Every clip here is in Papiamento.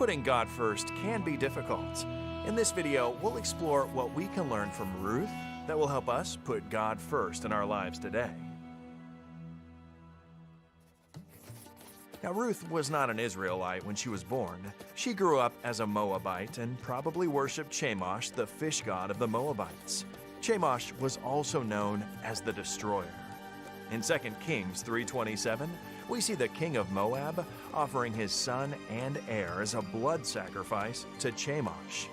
Putting God first can be difficult. In this video, we'll explore what we can learn from Ruth that will help us put God first in our lives today. Now, Ruth was not an Israelite when she was born. She grew up as a Moabite and probably worshiped Chemosh, the fish god of the Moabites. Chemosh was also known as the destroyer. In 2 Kings 3:27, we see the king of Moab offering his son and heir as a blood sacrifice to Chemosh.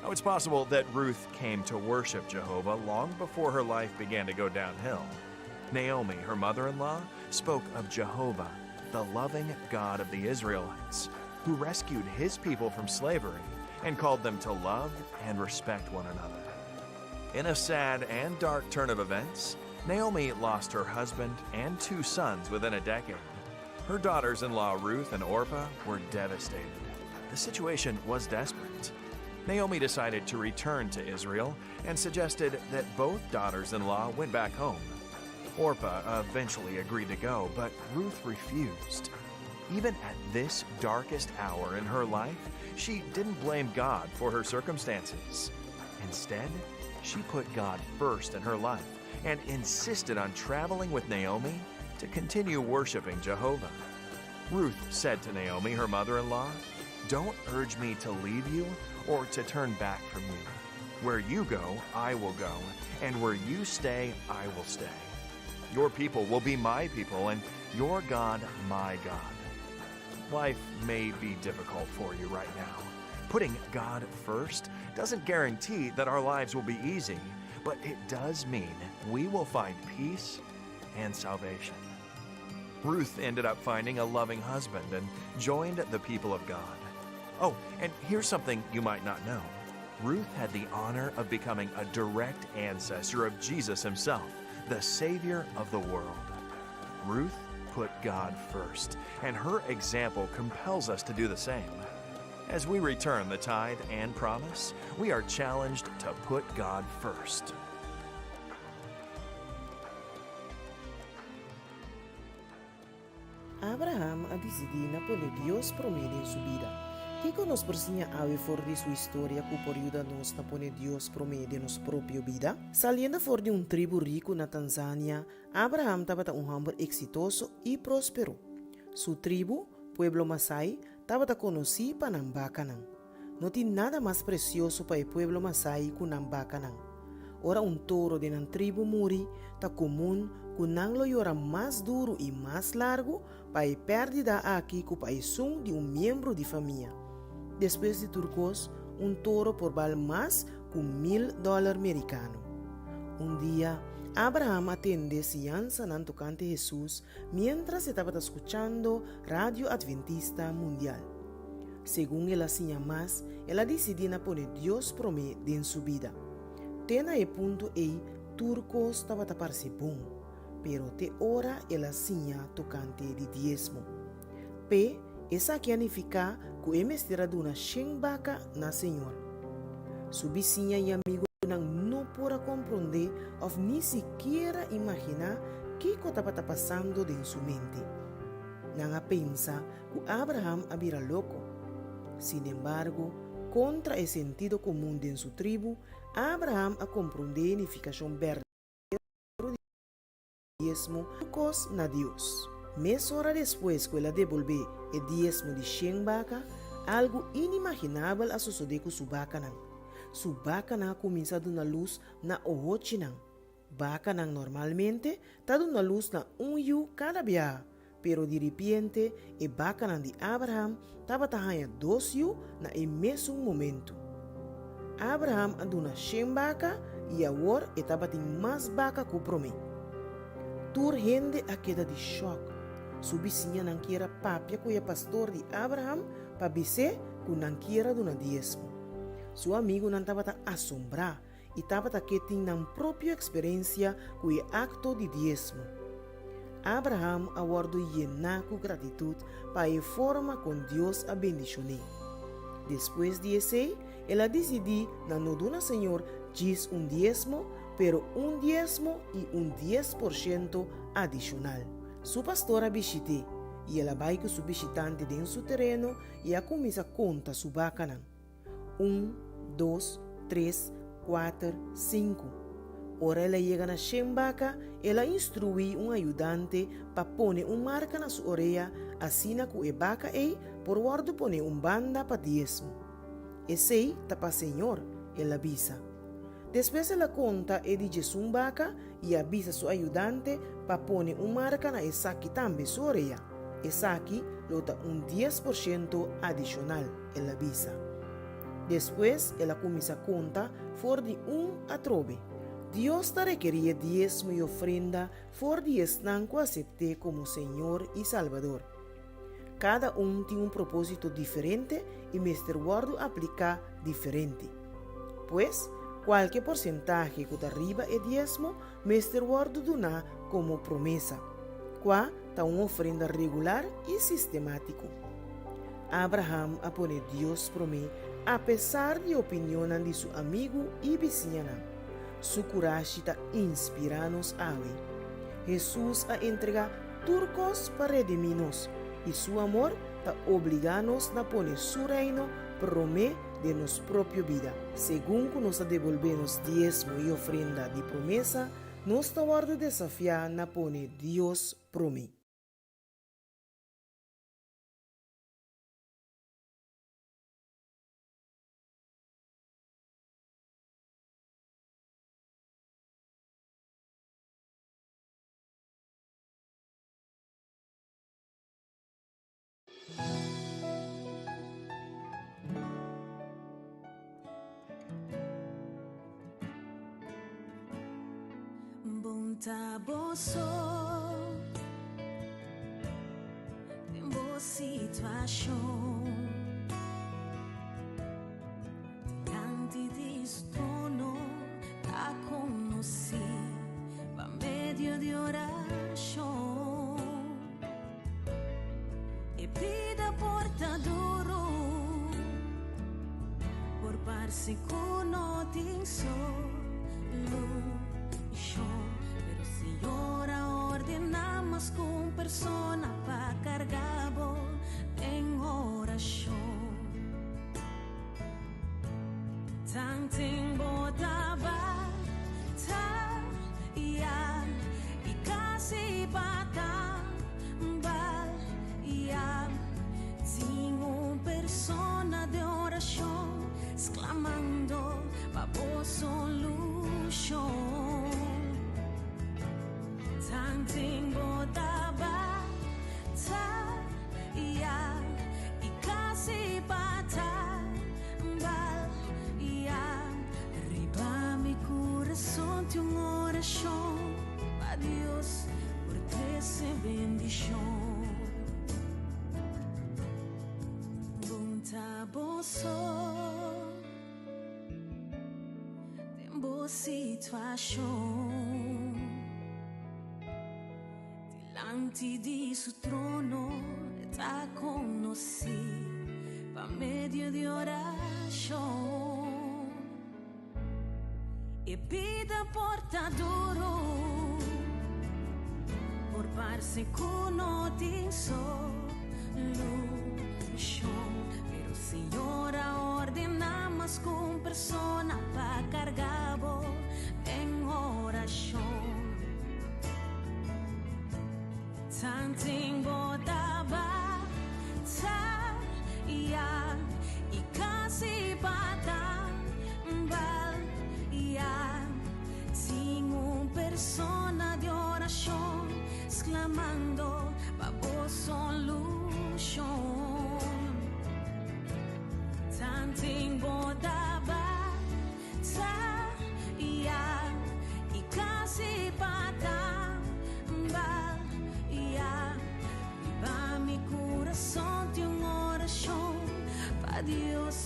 Now, it's possible that Ruth came to worship Jehovah long before her life began to go downhill. Naomi, her mother in law, spoke of Jehovah, the loving God of the Israelites, who rescued his people from slavery and called them to love and respect one another. In a sad and dark turn of events, Naomi lost her husband and two sons within a decade. Her daughters in law, Ruth and Orpah, were devastated. The situation was desperate. Naomi decided to return to Israel and suggested that both daughters in law went back home. Orpah eventually agreed to go, but Ruth refused. Even at this darkest hour in her life, she didn't blame God for her circumstances. Instead, she put God first in her life and insisted on traveling with Naomi to continue worshiping Jehovah. Ruth said to Naomi, her mother in law, Don't urge me to leave you or to turn back from you. Where you go, I will go, and where you stay, I will stay. Your people will be my people, and your God, my God. Life may be difficult for you right now. Putting God first doesn't guarantee that our lives will be easy, but it does mean we will find peace and salvation. Ruth ended up finding a loving husband and joined the people of God. Oh, and here's something you might not know. Ruth had the honor of becoming a direct ancestor of Jesus himself, the Savior of the world. Ruth put God first, and her example compels us to do the same. As we return the tithe and promise, we are challenged to put God first. Abraham a disidí na pone Dios promé den su bida. Kiko nos por siña awe for di su historia ku por yuda nos na pone Dios promé den nos propio bida? Saliendo for di un tribu riku na Tanzania, Abraham tabata un hòmber eksitoso i próspero. Su tribu, pueblo Masai, tabata konosí pa nan bakanan. No tin nada mas presioso pa e pueblo Masai ku nan bakanan. Ora un toro den nan tribu muri, ta komun ku nan lo yora mas duru i mas largu pa e pèrdida aki ku pa esun di un miembro di famia. Despues di tur kos, un toro por bal mas ku mil dòler merikano. Un dia, Abraham a tende siñansanan tokante Hesus miéntras e tabata skuchando Radio Adventista Mundial. Segun el a siña mas, el a disidí na pone Dios promé den su bida. Te na e punto ei tur kos tabata parse bon, pero te ora el a siña tokante di diesmo. P'e, esaki a nifiká ku e mester a duna shen baka na Señor. Su bisiña i amigunan no por a komprondé òf ni sikiera imaginá kiko tabata pasando den su mente. Nan a pensa ku Abraham a bira loko. Sinembargo, kontra e sentido komun den su tribu, Abraham a komprondé e nifikashon berdadero di diesmo tur kos na Dios. Mesora despues ku el a debolbé e diesmo di shen baka, algu inimaginabel a sosodé ku su bakanan. Su bakanan a kuminsá duna lus na ohochinan. Bakanan normalmente ta duna lus na un yu kada biaha, pero diripiente e bakanan di Abraham tabata haña dos yu na e mesun momentu. Abraham a duna shen baka i awor e tabatin mas baka ku promé. Tur hende a keda di shòk. Su bisiñanan kier a papia ku e pastor di Abraham pa bis'é ku nan kier a duna diesmo. Su amigunan tabata asombrá i tabata ke tin nan propio eksperensia ku e akto di diesmo. Abraham a wòrdu yená ku gratitut pa e forma kon Dios a bendishon'é. Despues di esei, el a disidí na no duna Señor djis un diesmo, pero un diesmo i un 10% adishonal. Su pastor a bishit'é. I el a bai ku su bishitante den su tereno i a kuminsá konta su bakanan. Un, dos, tres, kuater, sinku. Ora el a yega na shen baka, el a instruí un ayudante pa pone un marka na su orea asina ku e baka ei por wòrdu pone un banda pa diesmo. Esei ta pa Señor, el a bisa. Despues el a konta e di djesun baka i a bisa su ayudante pa pone un marka na esaki tambe su orea. Esaki lo ta un 10% adishonal, el a bisa. Despues el a kuminsá konta for di un atrobe. Dios ta rekerí e diesmo i ofrenda for di esnan ku asept'é komo Señor i Salbador. Kada un tin un propósito diferente i mester wòrdu apliká diferente. Pues, kualke porsentahe ku ta riba e diesmo mester wòrdu duná komo promesa, kua ta un ofrenda regular i sistemátiko. Abraham a pone Dios promé apesar di opinionnan di su amigu i bisiñanan. Su kurashi ta inspirá nos awe. Hesus a entregá tur kos pa redimí nos, i su amor ta obligá nos na pone su Reino promé den nos propio bida. Segun ku nos ta debolbé nos diesmo i ofrenda di promesa, nos ta wòrdu desafiá na pone Dios promé. Bon ta boso den bo situashon Dilanti di su trono ta konosí pa medio di orashon. E bida por ta duru, por parse ku no tin solushon, pero Señor a ordená mas ku un persona pa karga bo den orashon. Tanten bo ta batalla i kasi pa tambaleá, tin un persona den orashon sklamando pa bo solushon. Tanten bo ta batalla i kasi pa tambaleá, riba mi kurason tin un orashon pa Dios por trese bendishon. Bon ta boso den bo situashon. Dilanti di su trono e ta konosí pa medio di orashon. E bida por ta duru, por parse ku no tin solushon, pero Señor a ordená mas ku un persona pa karga bo den orashon. Tanten bo ta batalla i kasi pa tambaleá, tin un persona di orashon sklamando pa bo solushon. Tanten bo ta Ta ya i kasi pa tambal ya. Riba mi kurason tin un orashon pa Dios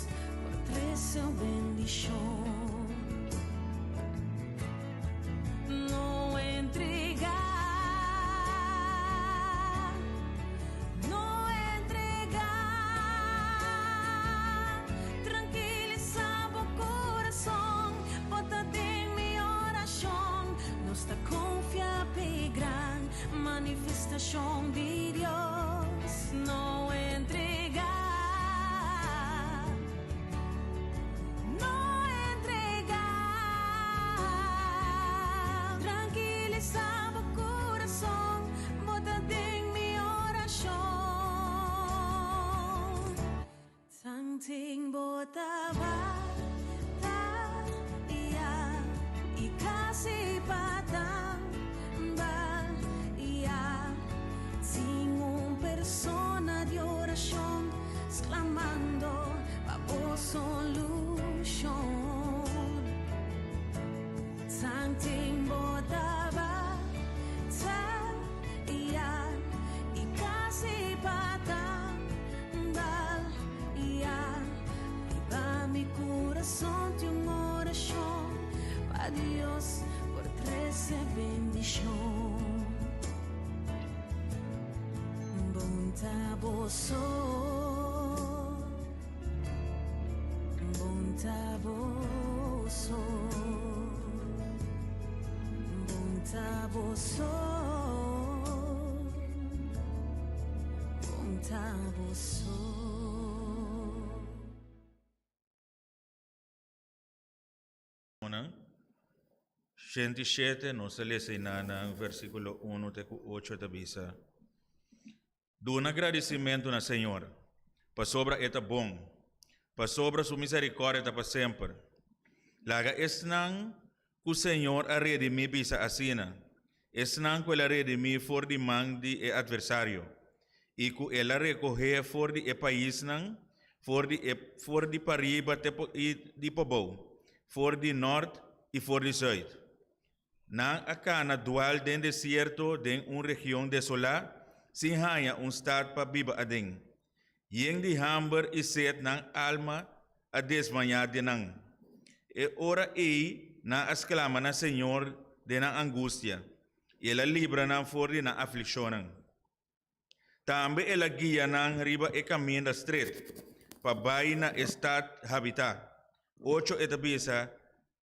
por trese un bendishon. No entregá, no entregá. Tranquilisa bo corazon, bo ta den mi oracion. Nos ta confia p'e gran manifestacion di Dios. Persona di orashon sklamando pa bo solushon. Tanten bo ta bataya i kasi pa tambaleá, riba mi kurason tin un orashon pa Dios por trese bendishon. Bon ta boso, bon ta boso, bon ta boso, bon ta boso. 107, nos ta lesa einanan versíkulo unu te ku ocho ta bisa, Duna gradisimentu na Señor, pasobra E ta bon, pasobra Su miserikòrdia ta pa semper. Laga esnan ku Señor a redimí bisa asina, esnan ku El a redimí for di man di e atversario, i ku El a rekohé for di e paisnan, for di e for di pariba te i di pabou, for di nòrt i for di sùit. Nan a kana dual den desierto den un region desolá, sin haña un stat pa biba aden. Yen di hamber i set nan alma a desmañá den nan. E ora ei nan a sklama na Señor den nan angustia, i El a libra nan for di nan aflikshonnan. Tambe El a guia nan riba e kaminda stret pa bai na e stat habitá. Ocho e ta bisa,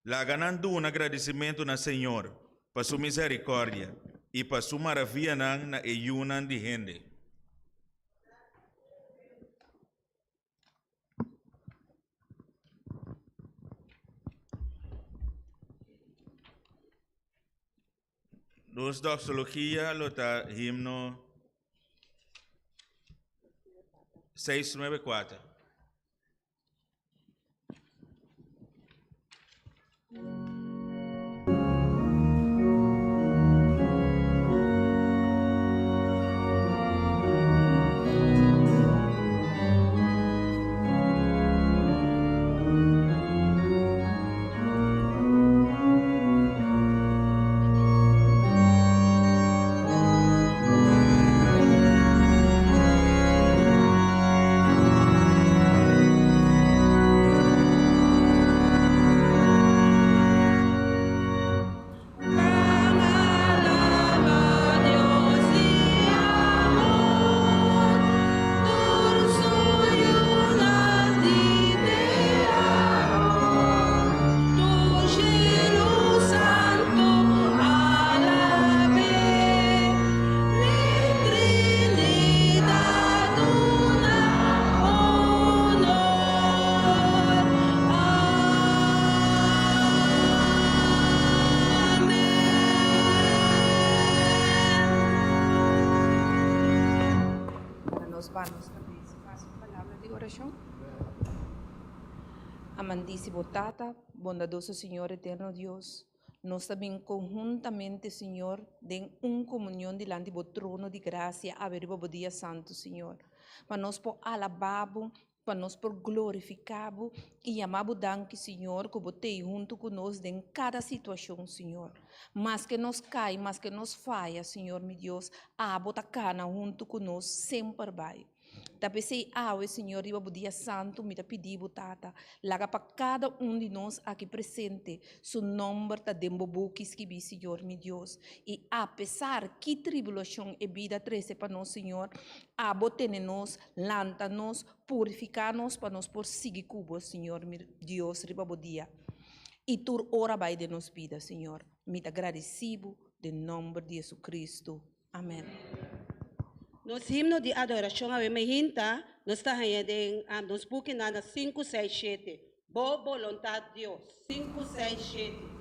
Laga nan duna gradisimentu na Señor pa su miserikòrdia i pa su maravianan na e yunan di hende. Nos doxologia lo ta himno 694. Ora nos ba nos kabes i fasi un palabra di orashon. Amandisi bo Tata, bondadoso Señor eterno Dios, nos ta bin konhuntamente, Señor, den un komunion dilanti bo trono di grasia awe riba bo dia santu, Señor, pa nos por alabá bo, pa nos por glorifiká bo i yama bo danki, Señor, ku bo t'ei huntu ku nos den kada situashon, Señor. Maske nos kai, maske nos faya, Señor mi Dios, abo ta kana huntu ku nos semper bai. Ta p'esei awe, Señor, riba bo dia santu, mi ta pidi bo, Tata, laga pa kada un di nos aki presente su nomber ta den bo buki skibí, Señor mi Dios. I apesar ki tribulashon e bida trese pa nos, Señor, abo tene nos, lanta nos, purifiká nos pa nos por sigui ku bo, Señor mi Dios, riba bo dia i tur ora bai den nos bida, Señor. Mi ta gradisí bo den nomber di Jesucristo. Amen. Nos himno di adorashon awe mehinta nos ta haña den nos bukinan na sinku seis shete, Bo bolontat Dios. Sinku seis shete.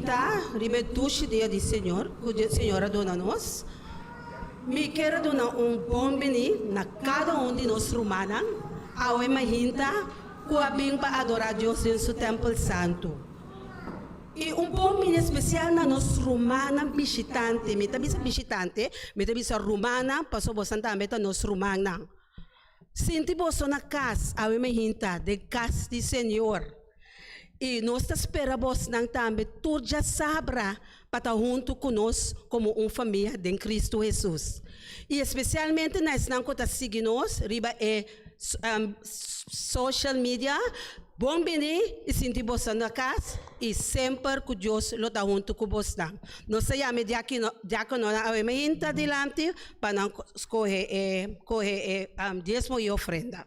mainta riba e dushi dia di Señor ku Señor a duna nos. Mi kier a duna un bon bini na kada un di nos rumannan awe mainta ku a bin pa adorá Dios den su tèmpel santu. I un bon bini espesial na nos rumannan bishitante. Mi ta bisa bishitante, mi ta bisa rumannan pasobra bosan tambe ta nos rumannan. Sinti boso na kas awe mainta den kas di Señor. I nos ta spera bosnan tambe tur djasabra pa ta huntu ku nos komo un famia den Kristu Hesus. I espesialmente na esnan ku ta sigui nos riba e social media, bon bini i sinti boso na kas i semper ku Dios lo ta huntu ku bosnan. Nos ta yama e diakononan awe mainta dilanti pa nan skohe e kohe e diesmo i ofrenda.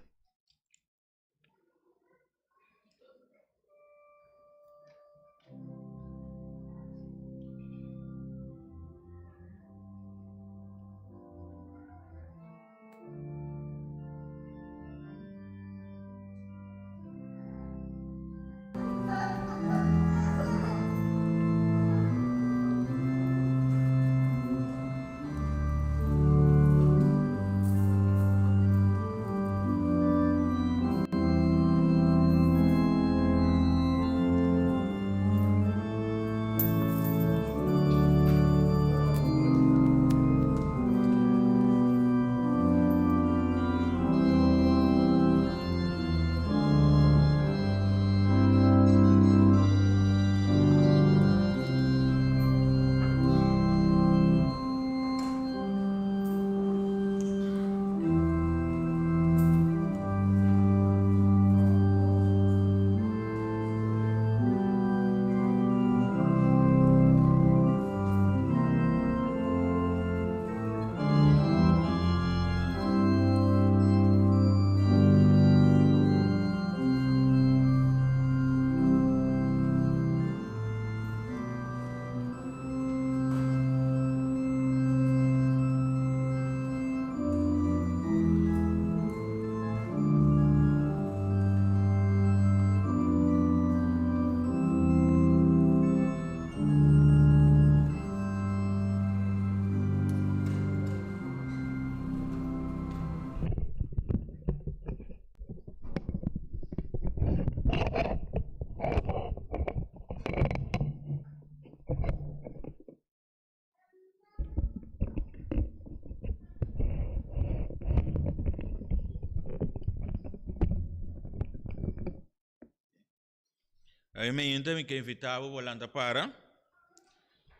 Ai mi inta mi ke invitá bo bo lanta para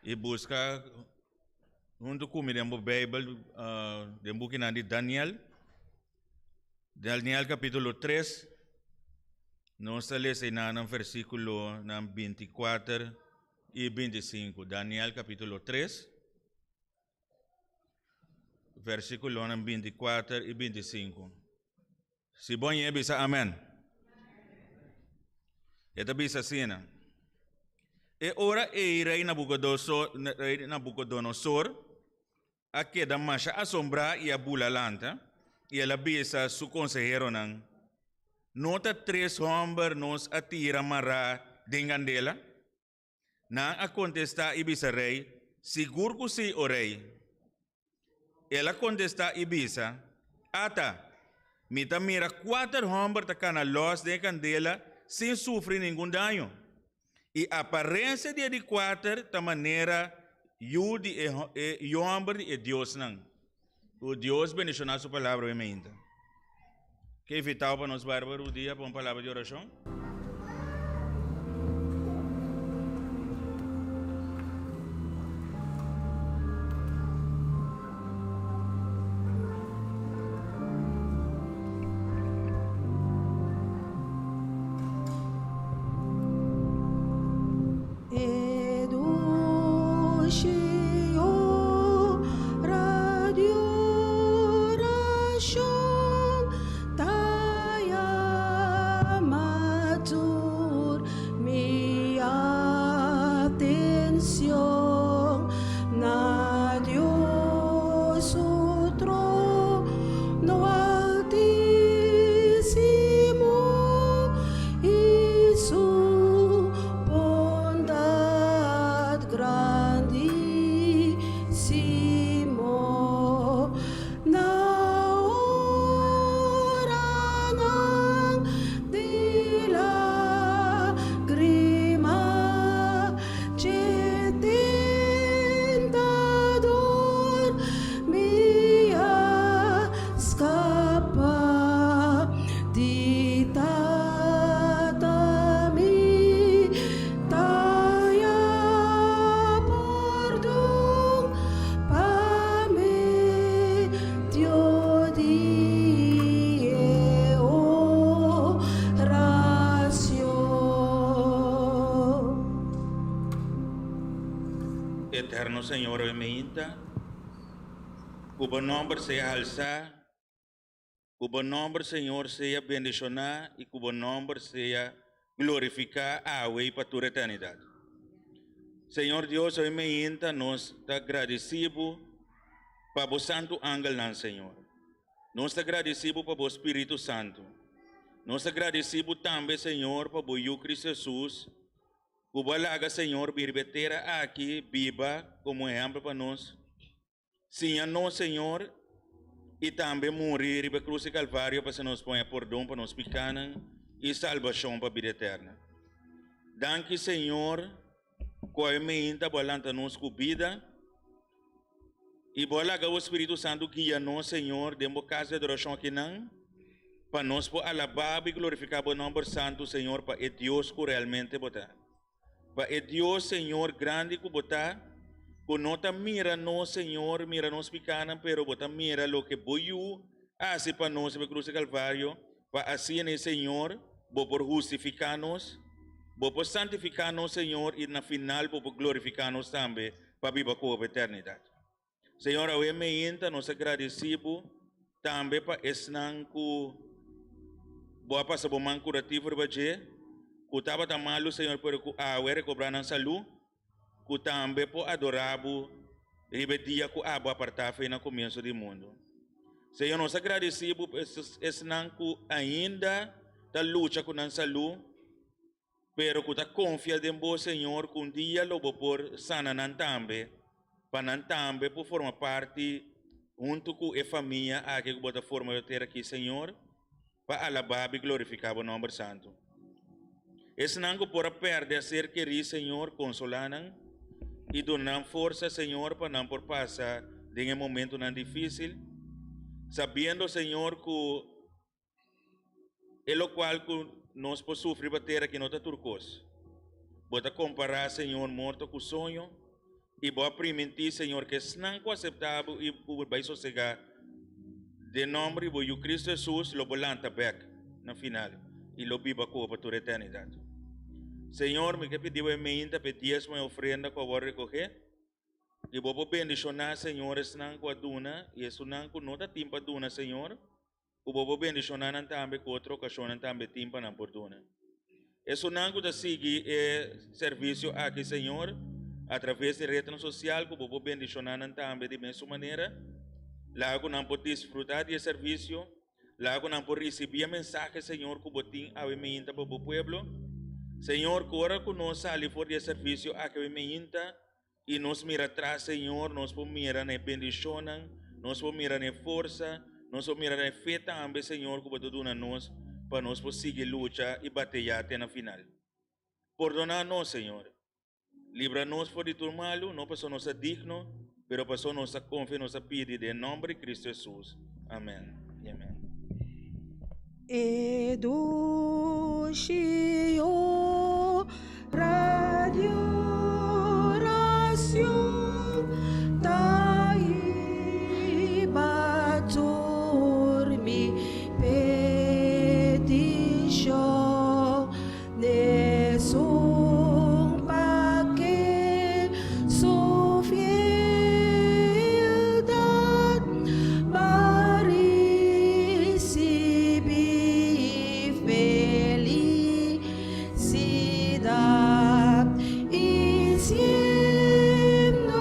i buska huntu ku mi den bo Beibel den bukinan di Daniel. Daniel kapítulo 3, nos ta lesa einan versíkulonan 24 i 25. Daniel kapítulo 3, versíkulonan 24 i 25. Si bo ñe bisa amen. E ta bisa asina, E ora ei rei Nabucodonosor a keda masha asombrá i a bula lanta, i el a bisa su konseheronan, No ta tres hòmber nos a tira mará den kandela? Nan a kontestá i bisa rei, Sigur ku sí, o rei. El a kontestá i bisa, Ata, mi ta mira kuater hòmber ta kana lòs den e kandela sin sufri ningun daño, i aparensia di e di kuater ta manera yu di e yu hòmber di e diosnan. Ku Dios bendishoná su palabra hoy mainta. Ke invitao pa nos barba rudia pa un palabra di orashon. E dushi ora di orashon ta yama. nos Señor awe meinta, ku bo nòmber sea halsá, ku bo nòmber Señor sea bendishoná i ku bo nòmber sea glorifiká awe i pa tur eternidat. Señor Dios, awe meinta nos ta gradisí bo pa bo santu angelnan, Señor. Nos ta gradisí bo pa bo Spiritu Santu. Nos ta gradisí bo tambe, Señor, pa bo Yu Cristo Hesus, ku bo a laga, Señor, birba e tera aki biba komo ehèmpel pa nos. Siña nos, Señor, i tambe muri riba e krus di Kalvario pa asina nos por haña pordon pa nos pikánan i salbashon pa bida eterna. Danki, Señor, ku awe meinta bo a lanta nos ku bida i bo a laga bo Spiritu Santu guia nos, Señor, den bo kas di adorashon akinan, pa nos por alabá bo i glorifiká bo nòmber santu, Señor, pa e Dios ku realmente bo ta. Pa e Dios, Señor, grandi ku Bo ta, ku no ta mira nos, Señor, mira nos pikánan, pero Bo ta mira loke Bo Yu a hasi pa nos riba e krus di Kalvario, pa asina, Señor, Bo por hustifiká nos, Bo por santifiká nos, Señor, i na final Bo por glorifiká nos tambe pa biba ku Bo pa eternidat. Señor, awe meinta nos a gradisí Bo tambe pa esnan ku Bo a pasa Bo man kurativo riba dje, ku tabata malu, Señor, pero ku awe a rekobrá nan salú, ku tambe por adorá Bo riba e dia ku abo a apartá fe na komienso di mundu. Señor, nos a gradisí Bo pa esnan ku ainda ta lucha ku nan salú, pero ku ta konfia den Bo, Señor, ku un dia lo Bo por sana nan tambe, pa nan tambe por forma parti huntu ku e famia aki ku Bo ta forma riba tera aki, Señor, pa alabá Bo i glorifiká Bo nòmber santu. Esnan ku por a pèrdè a ser kerí, Señor, konsolá nan i duna nan forsa, Señor, pa nan por pasa den e momentunan difísil, sabiendo, Señor, ku E lokual ku nos por sufri pa tera ki no ta tur kos. Bo ta kompará, Señor, morto ku soño, i Bo a primintí, Señor, ku esnan ku aseptá Bo i ku bai sosegá den nòmber di Bo Yu Kristu Hesus lo Bo lanta bèk na final i lo biba ku Bo pa tur eternidat. Señor, mi ke pidi Bo e meinta pa e diesmo i ofrenda ku a wòrdu rekohé, i Bo por bendishoná, Señor, esnan ku a duna i esunnan ku no ta tin pa duna, Señor. Ku bo por bendishoná nan tambe ku otro okashonnan tambe tin pa nan por duna. Esunnan ku ta sigui e servisio aki, Señor, atraves di retnan sosial ku bo por bendishoná nan tambe di mesun manera. Laga ku nan por disfrutá di e servisio. Laga ku nan por risibí e mensahe, Señor, ku bo tin awe meinta pa bo pueblo. Señor, ku ora ku nos sali for di e servisio aki awe meinta, I nos mira tras, Señor, nos por mira na e bendishonnan, nos por mira na e forsa, nos por mira na e fe tambe, Señor, ku Bo ta duna nos pa nos por sigui lucha i bateyá te na final. Pordoná nos, Señor. Libra nos for di tur malu, no pasobra nos ta digno, pero pasobra nos ta konfia i nos ta pidi den e nòmber di Kristu Hesus. Amèn i amèn. E dushi ora di oracion ta hiba tur mi peticion N'esun pa ke su fieldad pa ricibi felicidad y siendo.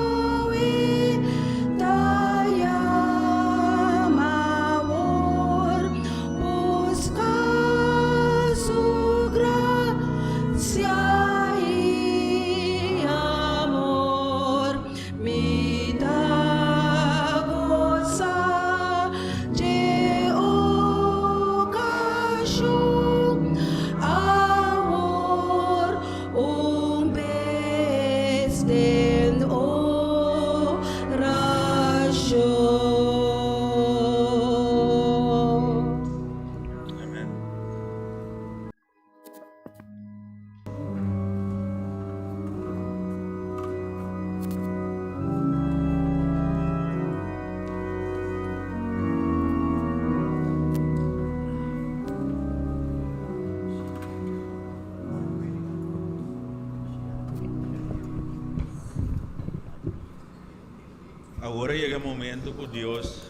Awor a yega e momento ku Dios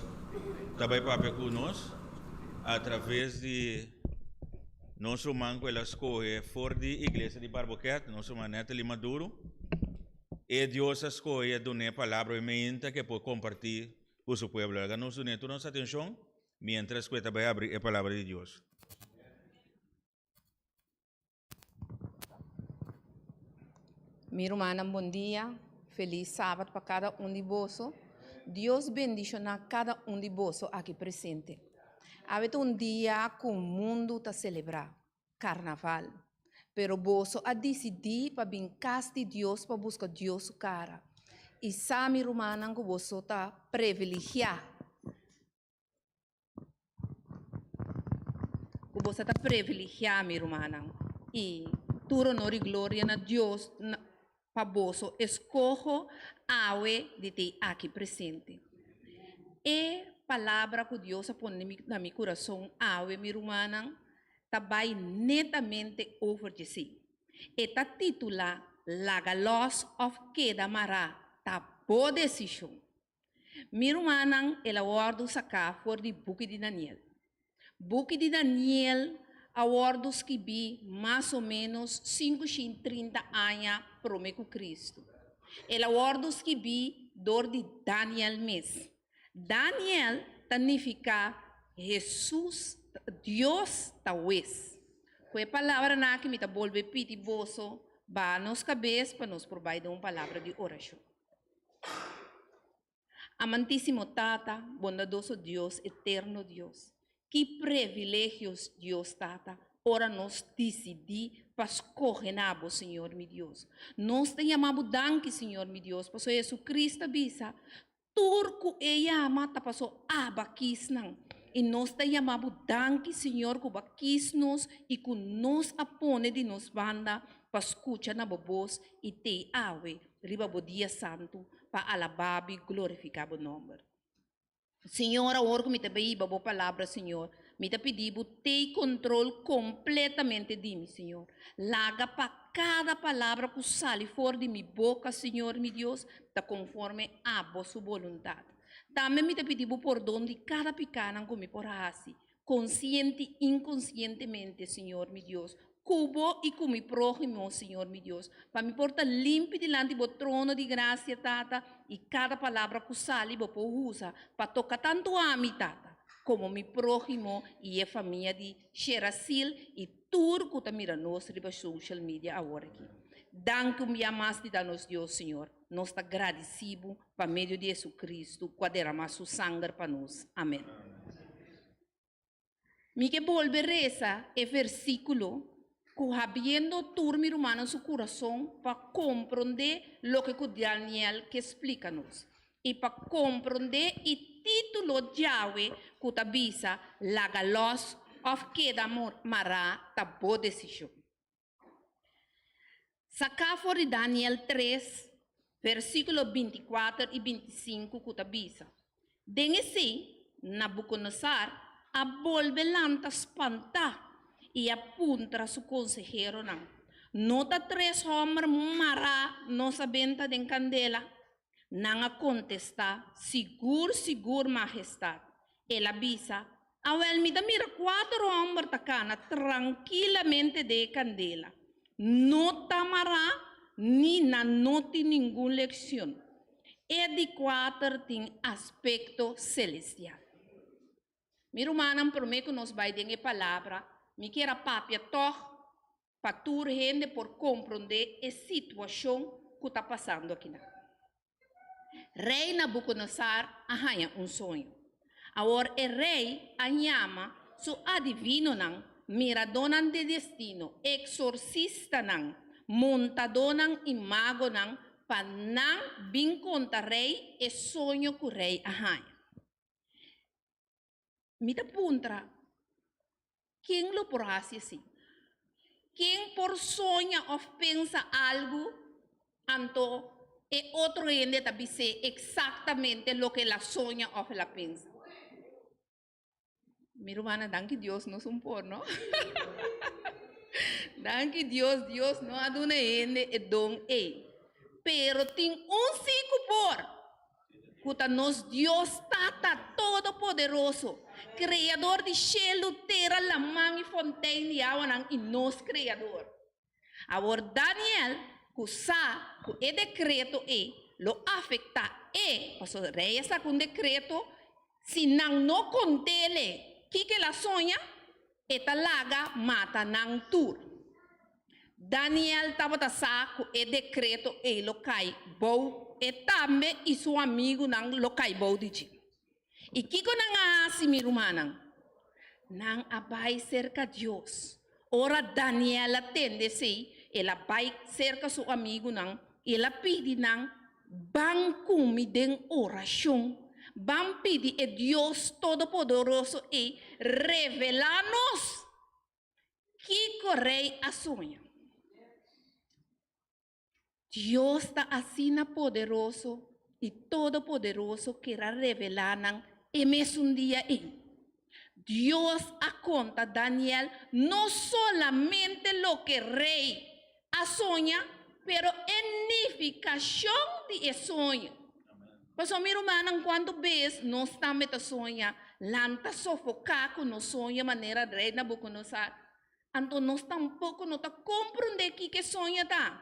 ta bai papia ku nos a traves di nos ruman ku el a skohe for di iglesia di Barboket, nos ruman Natalie Maduro. E Dios a skohe dun'é palabra hoy meinta ku e por kompartí ku su pueblo. Laga nos dun'é tur nos atenshon miéntras ku e ta bai abri e palabra di Dios. Mi rumannan bon dia, felis sabat pa kada un di boso. Dios bendishoná kada un di boso aki presente. Awe ta un dia ku mundu ta selebrá, karnaval. Pero boso a disidí pa bin kas di Dios pa buska Dios su kara. I sa mi rumannan ku boso ta previligiá. Ku boso ta previligiá, mi rumannan, i tur honor i gloria na Dios pa boso eskoho awe di t'ei aki presente. E palabra ku Dios a pone na mi kurason awe, mi rumannan, ta bai netamente over djesei. E ta titulá Laga Lòs òf Keda Mará, Ta Bo Desishon. Mi rumannan, el a wòrdu saká for di buki di Daniel. Buki di Daniel a wòrdu skibí mas o ménos 530 aña promé ku Kristu. El a wòrdu skibí dor di Daniel mes. Daniel ta nifiká Hesus, Dios ta wes. Ku e palabranan aki mi ta bolbe pidi boso baha nos kabes pa nos por bai den un palabra di orashon. Amantísimo Tata, bondadoso Dios, eterno Dios, ki previlegios Dios Tata, ora nos disidí pa skohe na bo, Señor mi Dios. Nos ta yama bo danki, Señor mi Dios, pasobra Jesucristo a bisa, Tur ku e yama ta paso aba kisnan. I nos ta yama bo danki, Señor, ku bo a kis nos i ku nos a pone di nos banda pa skucha na bo bos i tei awe riba bo dia santu pa alabá bo i glorifiká bo nòmber. Señor, awor ku mi ta bai hiba bo palabra, Señor, mi ta pidi bo tei kontrol kompletamente di mi, Señor. Laga pa kada palabra ku sali for di mi boka, Señor mi Dios, ta konforme abo su boluntat. Tambe mi ta pidi bo pordon di kada pikánan ku mi por hasi, konsiente i inkonsientemente, Señor mi Dios, ku bo i ku mi próhimo, Señor mi Dios, pa mi por ta limpi dilanti bo trono di grasia, Tata, i kada palabra ku sali bo por usa pa toka tantu ami, Tata, komo mi próhimo i e famia di Sherasil i tur ku ta mira nos riba social media awor aki. Danki un bia mas di ta nos Dios, Señor. Nos ta gradisí bo pa medio di Jesucristo ku a derama su sanger pa nos. Amen. Mi ke bolbe resa e versíkulo ku habiendo tur mi rumannan su kurason pa komprondé loke ku Daniel ke splika nos i pa komprondé e título djawe ku ta bisa Laga Lòs òf Keda Mará ta Bo Desishon. Saká for di Daniel tres, versíkulo bintikuater i bintisinku ku ta bisa, Den esei, Nabukonosar a bolbe lanta spantá i a puntra su konseheronan, No ta tres hòmber mará nos a benta den kandela? Nan a kontestá, Sigur, sigur, Mahestat. El a bisa, Awèl, mi ta mira kuater hòmber ta kana trankilamente den e kandela. No ta mará ni nan no tin ningun lekshon. E di kuater tin aspekto selestial. Mi rumannan, promé ku nos bai den e palabra, mi kier a papia tòg pa tur hende por komprondé e situashon ku ta pasando akinan. Rei Nabukonosar a haña un soño. Awor e rei a yama su adivinonan, miradónan di destino, eksorsistanan, montadónan i magonan pa nan bin konta rei e soño ku rei a haña. Mi ta puntra, ken lo por hasi así? Ken por soña òf pensa algu anto e otro hende ta bis'é eksaktamente loke el a soña òf el a pensa? Mi rumannan, danki Dios nos un por, no? Danki Dios, Dios no a duna hende e don ei. Pero tin un sí ku por. Ku ta nos Dios Tata Todopoderoso, Kreador di shelu, tera, laman i fontein di awanan i nos Kreador. Awor Daniel, ku sa ku e dekreto ei lo afektá e, pasobra rei a saka un dekreto, si nan no kont'el kiko el a soña, e ta laga mata nan tur. Daniel tabata sa ku e dekreto ei lo kai bou e tambe i su amigunan lo kai bou di dje. I kiko nan a hasi, mi rumannan? Nan a bai serka Dios. Ora Daniel a tende esei, el a bai serka su amigunan i el a pidi nan, Ban ku mi den orashon. Ban pidi e Dios Todopoderoso ei revelá nos kiko rei a soña. Dios ta asina poderoso i todopoderoso ker a revelá nan e mesun dia ei. Dios a konta Daniel no solamente loke rei a soña, pero e nifikashon di e soño. Pasobra mi rumannan, kuantu bes nos tambe ta soña lanta sofoká ku nos soño manera rei Nabukonosar? Anto nos tampoko no ta komprondé kiko e soño ta.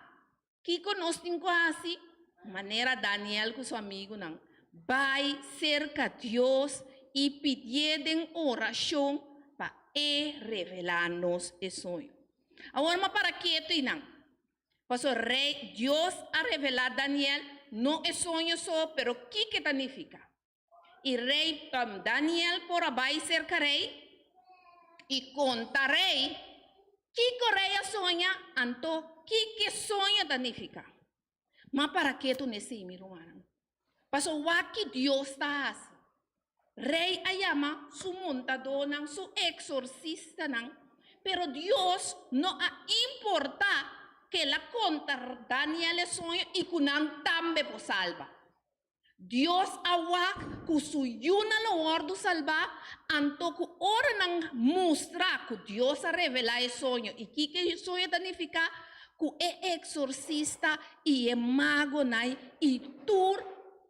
Kiko nos tin ku hasi? Manera Daniel ku su amigunan, bai serka Dios i pidié den orashon pa e revelá nos e soño. Awor mi a para ketu einan, pasobra Rei Dios a revelá Daniel no e soño so, pero kiko e ta nifiká. I rei Daniel por a bai serka rei i konta rei kiko rei a soña, anto kiko e soño ta nifiká. Ma para ke tun esei, mi rumannan? Pasobra wak ki Dios ta hasi. Rei a yama su montadónan, su eksorsistanan, pero Dios no a importá ku el a konta Daniel e soño i ku nan tambe por salba. Dios a wak ku su yunan lo wòrdu salbá, anto ku ora nan mustra ku Dios a revelá e soño i kiko e soño ta nifiká, ku e eksorsista i e magonan i tur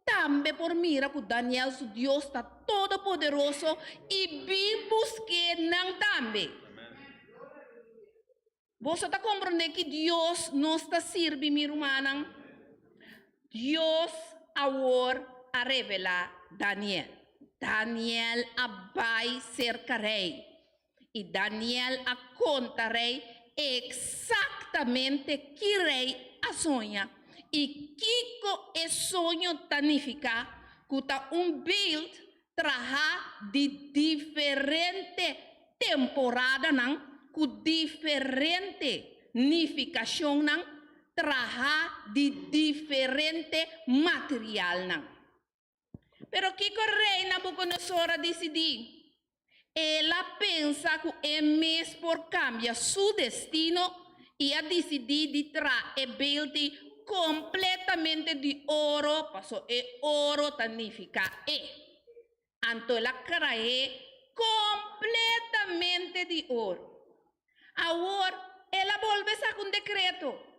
tambe por mira ku Daniel su Dios ta todopoderoso i bin busk'é nan tambe. Boso ta komprondé ki Dios nos ta sirbi, mi rumannan? Dios awor a revelá Daniel. Daniel a bai serka rei, i Daniel a konta rei eksaktamente ki rei a soña i kiko e soño ta nifiká, ku ta un beeld Traha di diferente temporadanan ku diferente nifikashonnan, traha di diferente materialnan. Pero kiko Rei Nabukodonosor a disidí? El a pensa ku e mes por kambia su destino i a disidí di traha e beeldi kompletamente di oro, paso e oro ta nifiká e. Anto el a krah'é kompletamente di oro. Awor el a bolbe saka un dekreto,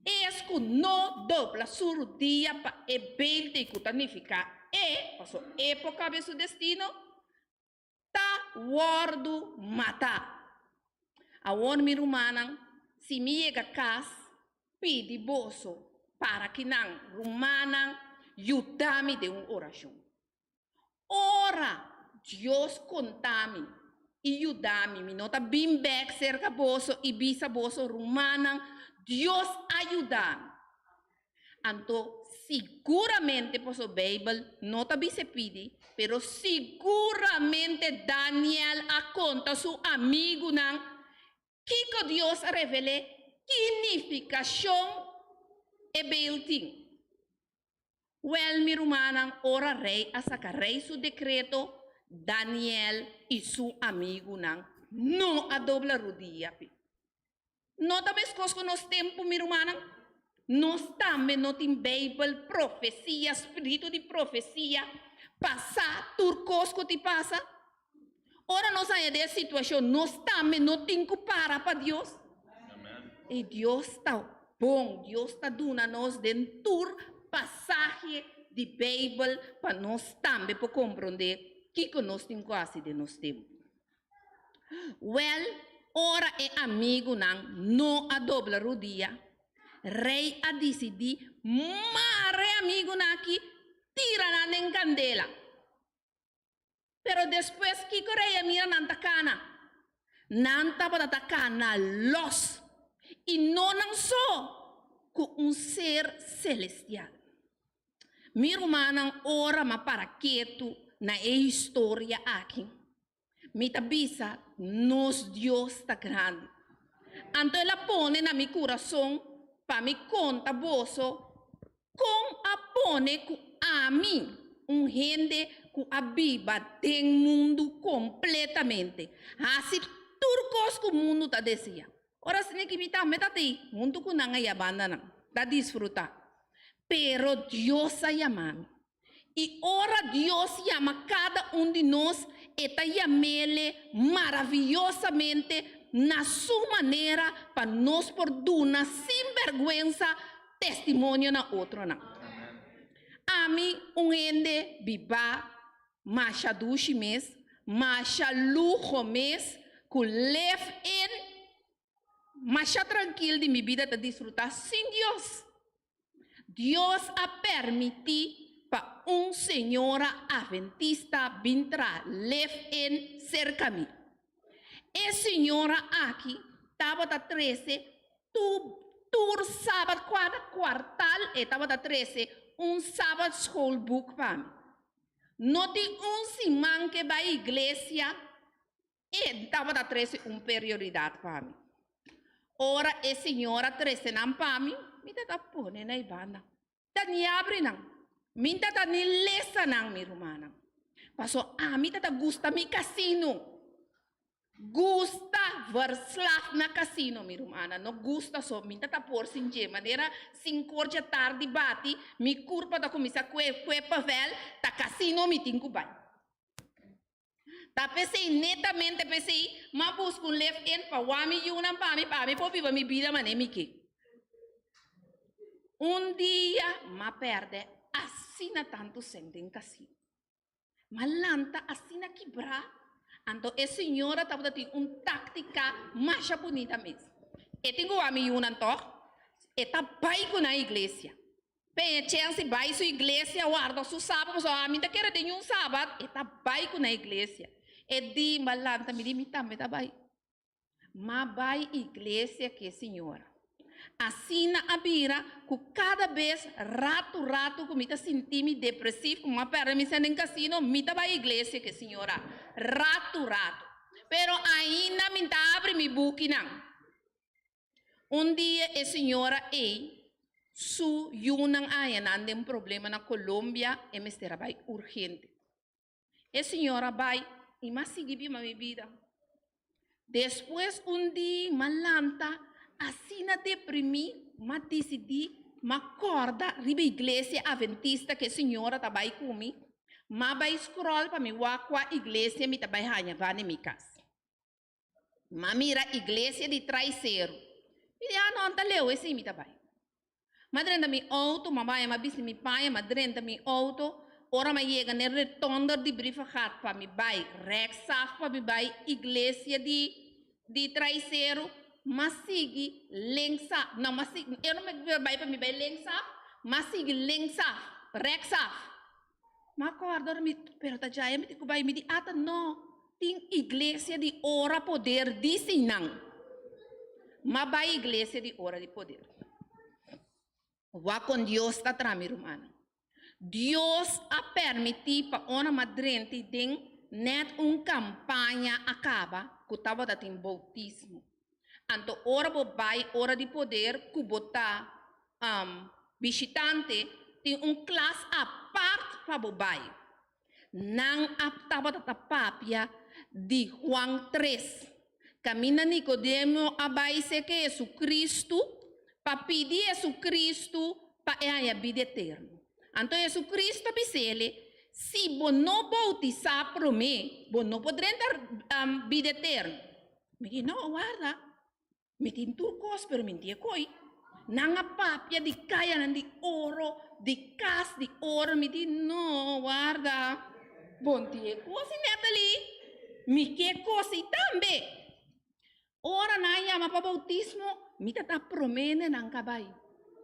Es ku no dobla su rudia pa e beeldi ku ta nifiká e, paso e por kambia su destino, ta wòrdu matá. Awor mi rumannan, si mi yega kas, pidi boso para kinan, rumannan, yuda mi den un orashon. Ora Dios konta mi i yuda mi, mi no ta bin bèk serka boso i bisa boso, Rumannan, Dios a yuda mi. Anto siguramente, pasobra Beibel no ta bisa e pidi, pero siguramente Daniel a konta su amigunan kiko Dios a revel'é, ki nifikashon e beil tin. Wèl, mi rumannan, ora rei a saka rei su dekreto, Daniel i su amigunan no a dobla rudia p'e. No ta meskos ku nos tempu, mi rumannan? Nos tambe no tin Beibel, profesia, spiritu di profesia pa sa tur kos ku tin pasa? Ora nos haña den e situashon, nos tambe no tin ku para pa Dios? I Dios ta bon, Dios ta duna nos den tur pasahe. di Beibel pa nos tambe por komprondé kiko nos tin ku hasi den nos tempu. Wèl, ora e amigunan no a dobla rudia, rei a disidí mara e amigunan akí tira nan den kandela. Pero despues kiko rei a mira nan ta kana? Nan tabata ta kana lòs, i no nan so, ku un ser selestial. Mi rumannan, ora m'a para ketu na e historia aki, mi ta bisa, Nos Dios ta grandi. Anto el a pone na mi kurason pa mi konta boso Kon a pone ku ami, un hende ku a biba den mundu kompletamente, hasi tur kos ku mundu ta desea? Ora asina ki mi tambe ta tei huntu ku nan aya bandanan, ta disfrutá. Pero Dios a yama mi. I ora Dios yama kada un di nos, e ta yam'ele maraviyosamente na su manera pa nos por duna sin bèrgwensa testimonio na otronan. Ami, un hende bibá masha dushi mes, masha luho mes, ku lef in masha trankil di mi bida ta disfrutá sin Dios. Dios a permití pa un señora aventista bin tra live-in serka mi. E señora aki tabata trese tur sabat, kada kuartal e tabata trese un Sabbat schoolboek pa mi. No tin un siman ke bai iglesia E tabata trese un perioridat pa mi. Ora e señora trese nan pa mi, mi tata pone na e banda. Ta ni abri nan. Mi tata ni lesa nan, mi rumannan. Paso ami tata gusta mi kasino. Gusta verslaaf na kasino, mi rumannan. No gusta so, mi tata por sin dje. Manera sinkor dje tardi bati, mi kurpa ta kuminsá kue kue pavel, ta kasino mi tin ku bai. Ta p'esei, netamente p'esei, m'a buska un lef in pa wak mi yunan pa mi, pa mi por biba mi bida manera mi ke. Un dia m'a pèrdè asina tantu sèn den kasino. M'a lanta asina kibrá, anto e señora tabata tin un táktika masha bunita mes. E tin ku wak mi yunan tòg, e ta bai ku nan iglesia. Peña Chensi bai su iglesia warda su sabat pasobra ami ta kere den un sabat e ta bai ku nan iglesia. E di m'a lanta mi di mi tambe ta bai. M'a bai iglesia ku e señora. Asina a bira ku kada bes ratu ratu ku mi ta sinti mi depresiv ku m'a pèrdè mi sèn den kasino mi ta bai iglesia ku e señora ratu ratu. Pero ainda mi ta abri mi bukinan. Un dia e señora ei su yunan a haña nan den problema na Colombia, e mester a bai urgente. E señora bai i m'a sigui biba mi bida. Despues un di m'a lanta asina deprimí, m'a disidí m'a kòrda riba iglesia aventista ku e señora ta bai ku mi, m'a bai scroll pa mi wak kua iglesia mi ta bai haña banda di mi kas. M'a mira iglesia di Traiseru. Mi di, ah, no, ta leu esei mi ta bai. M'a drenta mi auto, m'a bai, m'a bisti mi paña, m'a drenta mi auto. Ora m'a yega n'e retonder di Brievengat pa mi bai rechtsaf pa mi bai iglesia di di Traiseru, m'a sigui linksaf. No, m'a sigui, ora mi bai pa mi bai linksaf, m'a sigui linksaf, rechtsaf. M'a kòrda ora mi, pero ta djaya mi tin ku bai. Mi di, ata no, tin iglesia di ora poder disi nan. M'a bai iglesia di ora di poder. Wak kon Dios ta traha mi rumannan. Dios a permití pa ora m'a drenti den nèt un kampaña a kaba ku tabata tin boutismo. Anto ora bo bai ora di poder ku bo ta bishitante tin un klas apart pa bo bai. Nan a tabata ta papia di Juan tres, kaminda Nikodemo a bai serka Hesukristu pa pidi Hesukristu pa e haña bida eterno. Anto Hesukristu a bis'el, Si bo no boutisá promé, bo no por drenta bida eterno. Mi di, No, warda. Mi tin tur kos, pero mi no tin e koi. Nan a papia di kayanan di oro, di kas di oro. Mi di, No, warda. Bon tin e kos ei, Natalie. Mi ke kos ei tambe. Ora nan a yama pa boutismo, mi ta ta promé na nan ka bai.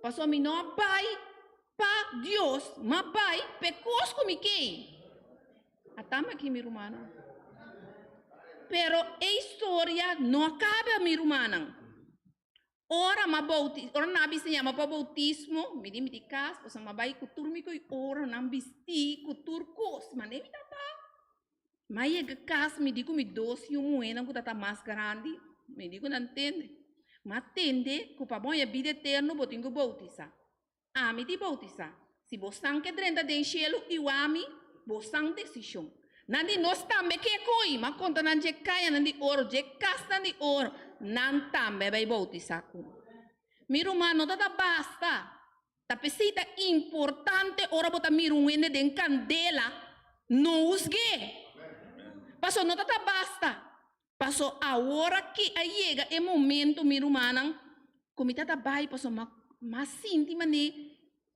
Pasobra mi no a bai pa Dios, m'a bai p'e kos ku mi ke. Atamba aki mi rumannan. Pero e historia no a kaba mi rumannan. Ora m'a bouti, ora nan a bisa yama pa boutismo, mi di mi di kas, pasobra m'a bai ku tur mi ko'i oro nan bistí ku tur kos, manera mi ta ta. M'a yega kas, mi di ku mi dos yu muhénan ku ta ta mas grandi, mi di ku nan tende. M'a tende ku pa bo haña bida eterno bo tin ku boutisá. Ami di boutisá. Si bosan ke drenta den shelu iwa mi, bosan desishon. Nan di nos tambe ke koi, m'a konta nan dje kayanan di oro, dje kasnan di oro, nan tambe a bai boutisá ku mi. Mi ruman, no ta ta basta. Ta p'esei ta importante ora bo ta mira un hende den kandela, no husg'é. Pasobra no ta ta basta. Paso awor aki a yega e momento, mi rumannan, ku mi ta ta bai paso m'a m'a sinti manera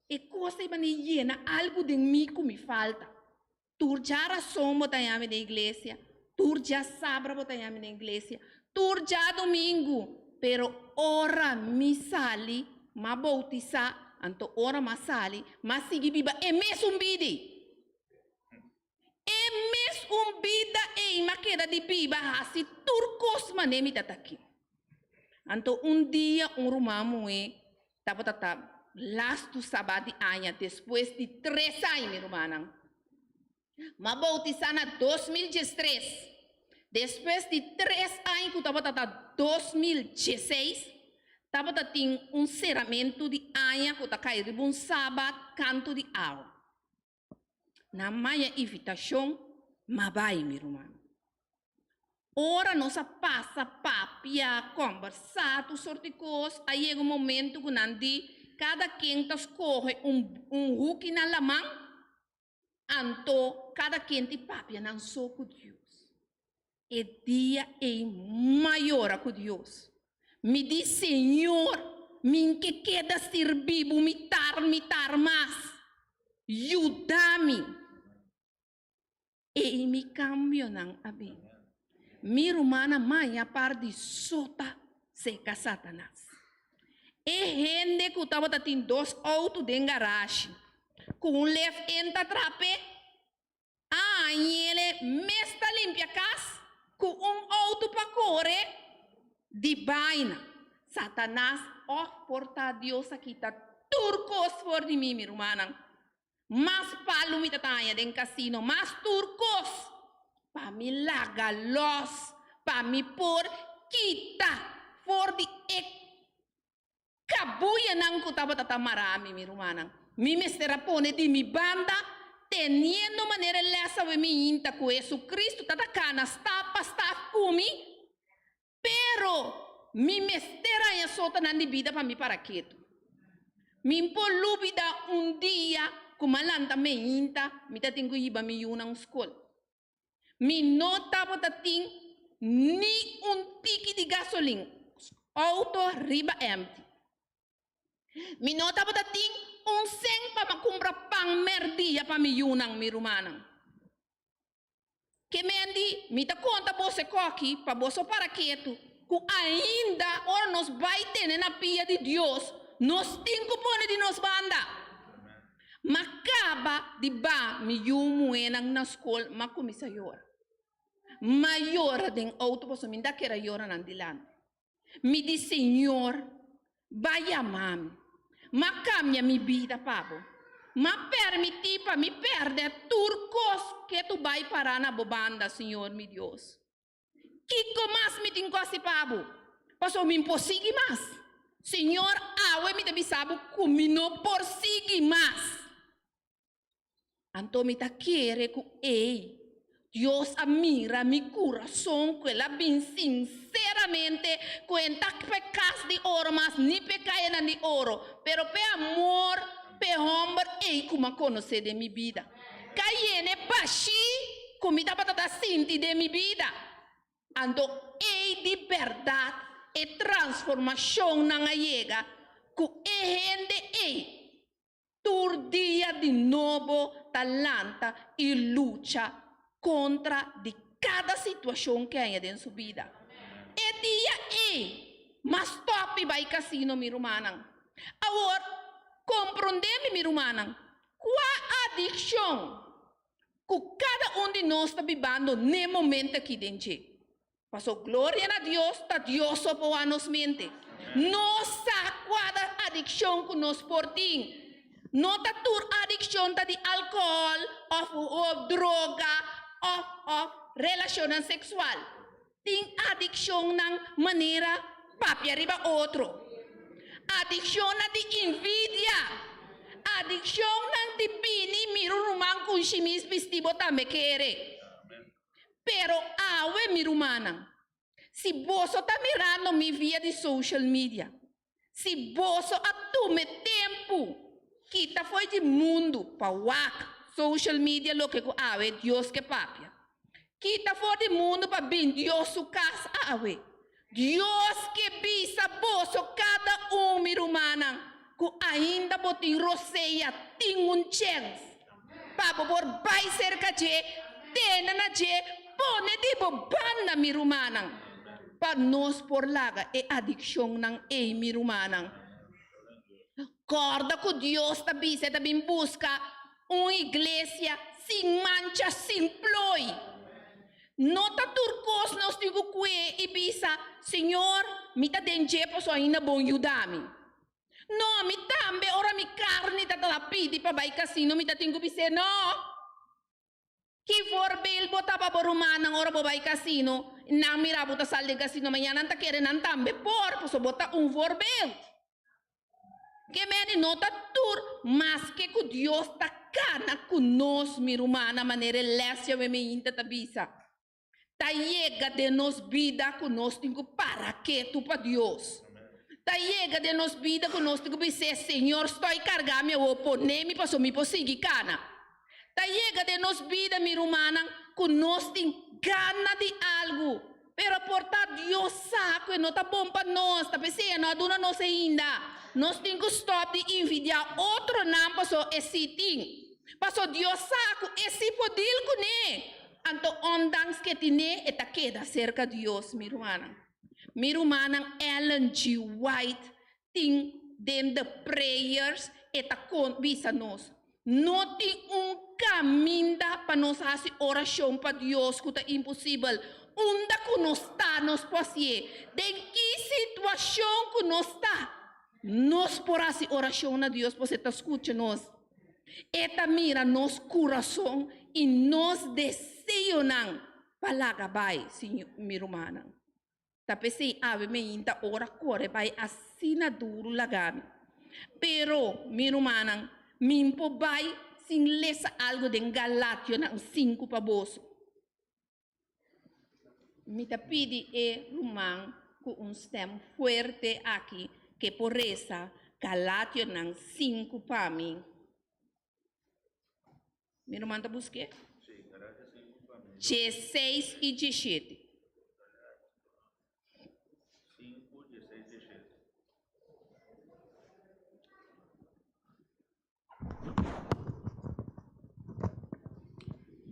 e kos ei manera yena algu den mi ku mi falta. Tur djarason bo ta yami den iglesia, tur djasabra bo ta yami den iglesia, tur djadumingu, pero ora mi sali m'a boutisá, anto ora m'a sali m'a sigui biba e mesun bida ei. E mes un bida ei m'a keda di biba hasi tur kos manera mi ta ta aki. Anto un dia un ruman muhé tabata ta lastu sabat di aña despues di tres aña mi rumannan. M'a boutisá na 2013. Despues di tres aña ku tabata ta 2016 tabata tin un seramentu di aña ku ta kai riba un sabat kantu di awa. Nan maya invitashon, ma bai, mi ruman. Ora nos a pasa papia, kòmbersá, tur sort di kos, a yega un momentu ku nan di kada ken ta skohe un un huki na laman, anto kada ken ti papia nan so ku Dios. E dia ei m'a yora ku Dios. Mi di, Señor, mi n ke keda sirbi bo mitar mitar mas. Yuda mi. Ei mi kambionan a bin. Mi rumannan maña par di sota seka Satanas. E hende ku tabata tin dos outo den garashi, ku un lef en ta trap'é, Añele mes ta limpia kas ku un outo pa kore di baina. Satanas òf por ta Dios a kita tur kos for di mi, mi rumannan. Mas palu mi ta taña den kasino, mas tur kos pa mi laga lòs, pa mi por kita for di e Kabuyanan ku tabata ta mará mi, mi rumannan, mi mester a pone di mi banda, teniendo manera e lès awe mi hinta ku Jesucristo ta ta kana stap pa stap ku mi, pero mi mester haña sotanan di bida pa mi para ketu. Mi por lubida un dia ku m'a lanta me hinta, mi ta tin ku hiba mi yunan skol. Mi no tabata tin ni un tiki di gasolin, auto riba empty. Mi no tabata tin un sen pa mi kumpra pan merdia pa mi yunan, mi rumannan. Ke men di, mi ta konta boso e koki pa boso para ketu, ku ainda ora nos bai tene na pia di Dios, nos tin ku pone di nos banda. M'a kaba di ba mi yu muhénan na skol, m'a kuminsá yora. M'a yora den outo pasobra mi no ta kere yora nan dilanti. Mi di, Señor, ba yama mi. M'a kambia mi bida pa bo. M'a permití pa mi pèrdè tur kos ke tu bai pará na bo banda, Señor mi Dios. Kiko mas mi tin ku hasi pa bo? Pasobra mi por sigui mas. Señor, awe mi ta bisa bo ku mi no por sigui mas. Anto mi ta kere ku ei, Dios a mira mi kurason ku el a bin sinseramente ku e n ta p'e kas di oro mas ni p'e kayanan di oro, pero p'e amor p'e hòmber ei ku mi a konosé den mi bida. Ka yene bashí ku mi tabata ta sinti den mi bida. Anto ei di bèrdat e transformashonnan a yega. Ku e hende ei tur dia di nobo ta lanta i lucha kontra di kada situashon ke haña den su bida. E dia ei m'a stòp di bai kasino, mi rumannan. Awor, komprondé mi, mi rumannan, kua adikshon ku kada un di nos ta bibando n'e momento aki den dje. Paso gloria na Dios ta Dios so por wak nos mente. Nos sa kua ta adikshon ku nos por tin. No ta tur adikshon ta di alkohòl òf droga òf òf relashonnan seksual. Tin adikshonnan manera papia riba otro, adikshonnan di invidia, adikshonnan di bini mira un ruman ku un shimis bisti bo tambe kere. Pero awe, mi rumannan, si boso ta mirando mi via di social media, si boso a tuma e tempu kita fo'i di mundu pa wak social media loke ku awe Dios ke papia, kita for di mundu pa bin Dios su kas awe, Dios ke bisa boso kada un, mi rumannan, ku ainda bo tin rosea, tin un chèns pa bo por bai serka dje, tene na dje, pone di bo banda, mi rumannan, pa nos por laga e adikshonnan ei, mi rumannan. Kòrda ku Dios ta bisa e ta bin buska un iglesia sin mancha, sin ploi. No ta tur kos nos tin ku kue i bisa, Señor, mi ta den dje pasobra ainda bon yuda mi. No, mi tambe ora mi karni ta ta pidi pa bai kasino mi ta tin ku bis'é no. Ki voorbeeld bo ta pa bo rumannan ora bo bai kasino i nan mira bo ta sal den kasino mañana nan ta kere nan tambe por pasobra bo ta un voorbeeld. Ke meni no ta tur maske ku Dios ta kana ku nos mi rumannan manera e les yawé meinta ta bisa. Ta yega den nos bida ku nos tin ku para ketu pa Dios. Ta yega den nos bida ku nos tin ku bis'é, Señor, stòi karga mi awor, pone mi pasobra mi por sigui kana. Ta yega den nos bida, mi rumannan, ku nos tin gana di algu, pero por ta Dios sa ku e no ta bon pa nos, ta p'esei e no a duna nos ainda. Nos tin ku stòp di envidiá otronan pasobra e sí tin. Pasobra Dios sa ku e sí por dil kuné. Anto ondanks ke tine e ta keda serka Dios, mi rumannan. Mi rumannan Ellen G. White tin den The Prayers e ta bisa nos, No tin un kaminda pa nos hasi orashon pa Dios ku ta imposibel. Unda ku nos ta nos por hasié. Den ki situashon ku nos ta, nos por hasi orashon na Dios pasobra e ta skucha nos. E ta mira nos kurason i nos deseonan pa laga bai, mi rumannan. Ta p'esei awe meinta ora kore bai asina duru laga mi. Pero, mi rumannan, mi por bai sin lesa algu den Galationan sinku pa boso. Mi ta pidi e ruman ku un stèm fuerte aki ke por resa Galationan sinku pa mi. Mi ruman ta busk'é? Diesseis i dieshete.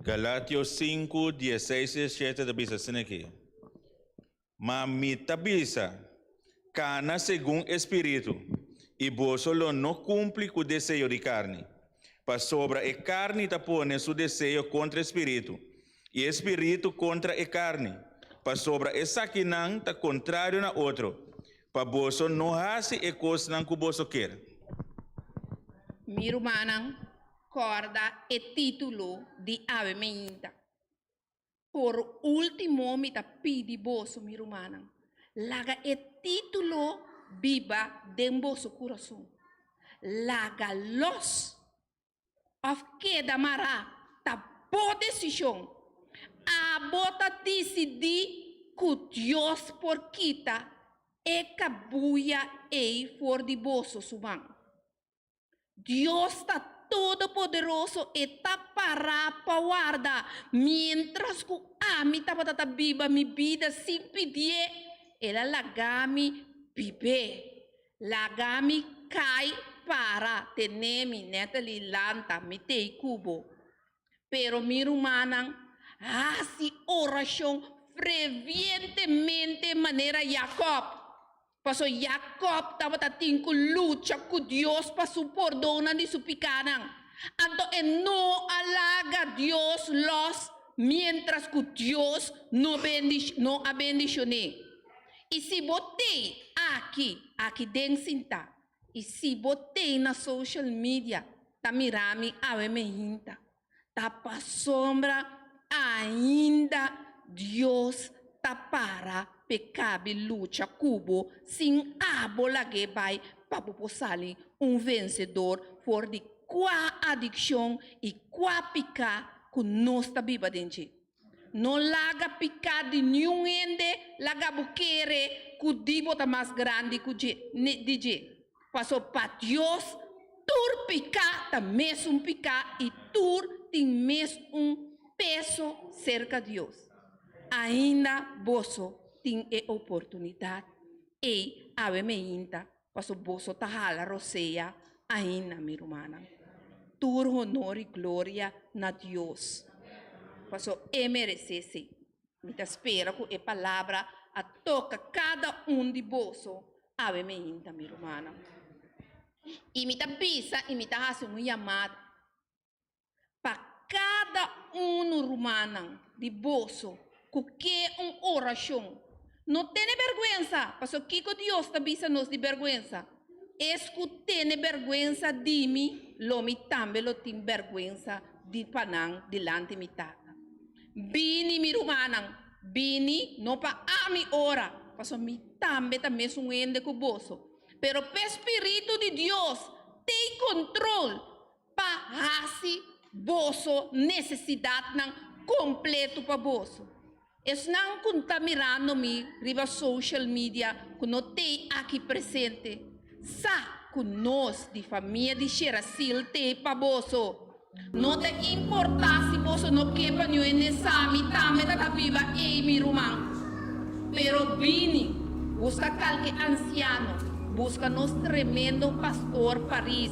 Galatio 5, 16 i 17 ta bisa asina aki, Ma mi ta bisa, kana segun e Spiritu, i boso lo no kumpli ku deseo di karni. Pasobra e karni ta pone su deseo kontra e Spiritu, i e Spiritu kontra e karni, pasobra esakinan ta kontrario na otro, Pa boso no hasi e kosnan ku boso ker. Mi rumannan, kòrda e título di awe meinta. Por último mi ta pidi boso, mi rumannan, laga e título biba den boso kurason. Laga lòs òf keda mará ta bo desishon. Abo ta disidí ku Dios por kita e kabuya ei for di boso su man. Dios ta todopoderoso, e ta pará pa warda. Miéntras ku ami tabata ta biba mi bida sin pidié, el a laga mi bib'é. Laga mi. Kai para tene mi Natalie lanta mi tei ku bo. Pero mi rumannan hasi orashon frevientemente manera Jakòb. Paso Jakòb tabata tin ku lucha ku Dios pa su pordonnan di su pikánan. Anto e no a laga Dios lòs miéntras ku Dios no no a bendishon'é. I si bo tei aki, aki den sintá, i si bo tei na social media ta mira mi awe mehinta, ta pasobra ainda Dios ta para p'e kabi lucha ku bo sin abo lag'é bai pa bo por sali un vensedor for di kua adikshon i kua piká ku nos ta biba den dje. No laga piká di niun hende laga bo kere ku di bo ta mas grandi ku dje, di dje. Paso pa Dios tur piká ta mesun piká i tur tin mes un peso serka Dios. Ainda boso tin e oportunidat ei awe meinta paso boso ta hala rosea ainda, mi rumannan. Tur honor i gloria na Dios, paso e meresé esei. Mi ta spera ku e palabra a toka kada un di boso awe meinta, mi rumannan. I mi ta bisa i mi ta hasi un yamada pa kada unu rumannan di boso ku ke un orashon. No tene bèrgwensa, pasobra kiko Dios ta bisa nos di bèrgwensa? Es ku tene bèrgwensa di mi, lo mi tambe lo tin bèrgwensa di pa nan dilanti mi Tata. Bini, mi rumannan, bini, no pa ami ora, pasobra mi tambe ta mesun hende ku boso, pero p'e spiritu di Dios tei kontrol pa hasi boso nesesidatnan kompletu pa boso. Esnan ku ta mirando mi riba social media ku no tei aki presente, sa ku nos di famia di Sherasil tei pa boso. No ta importá si boso no ke pa niun hende sa mi tambe ta ta biba ei mi ruman. Pero bini, buska kalke ansiano, buska nos tremendo pastor Paris.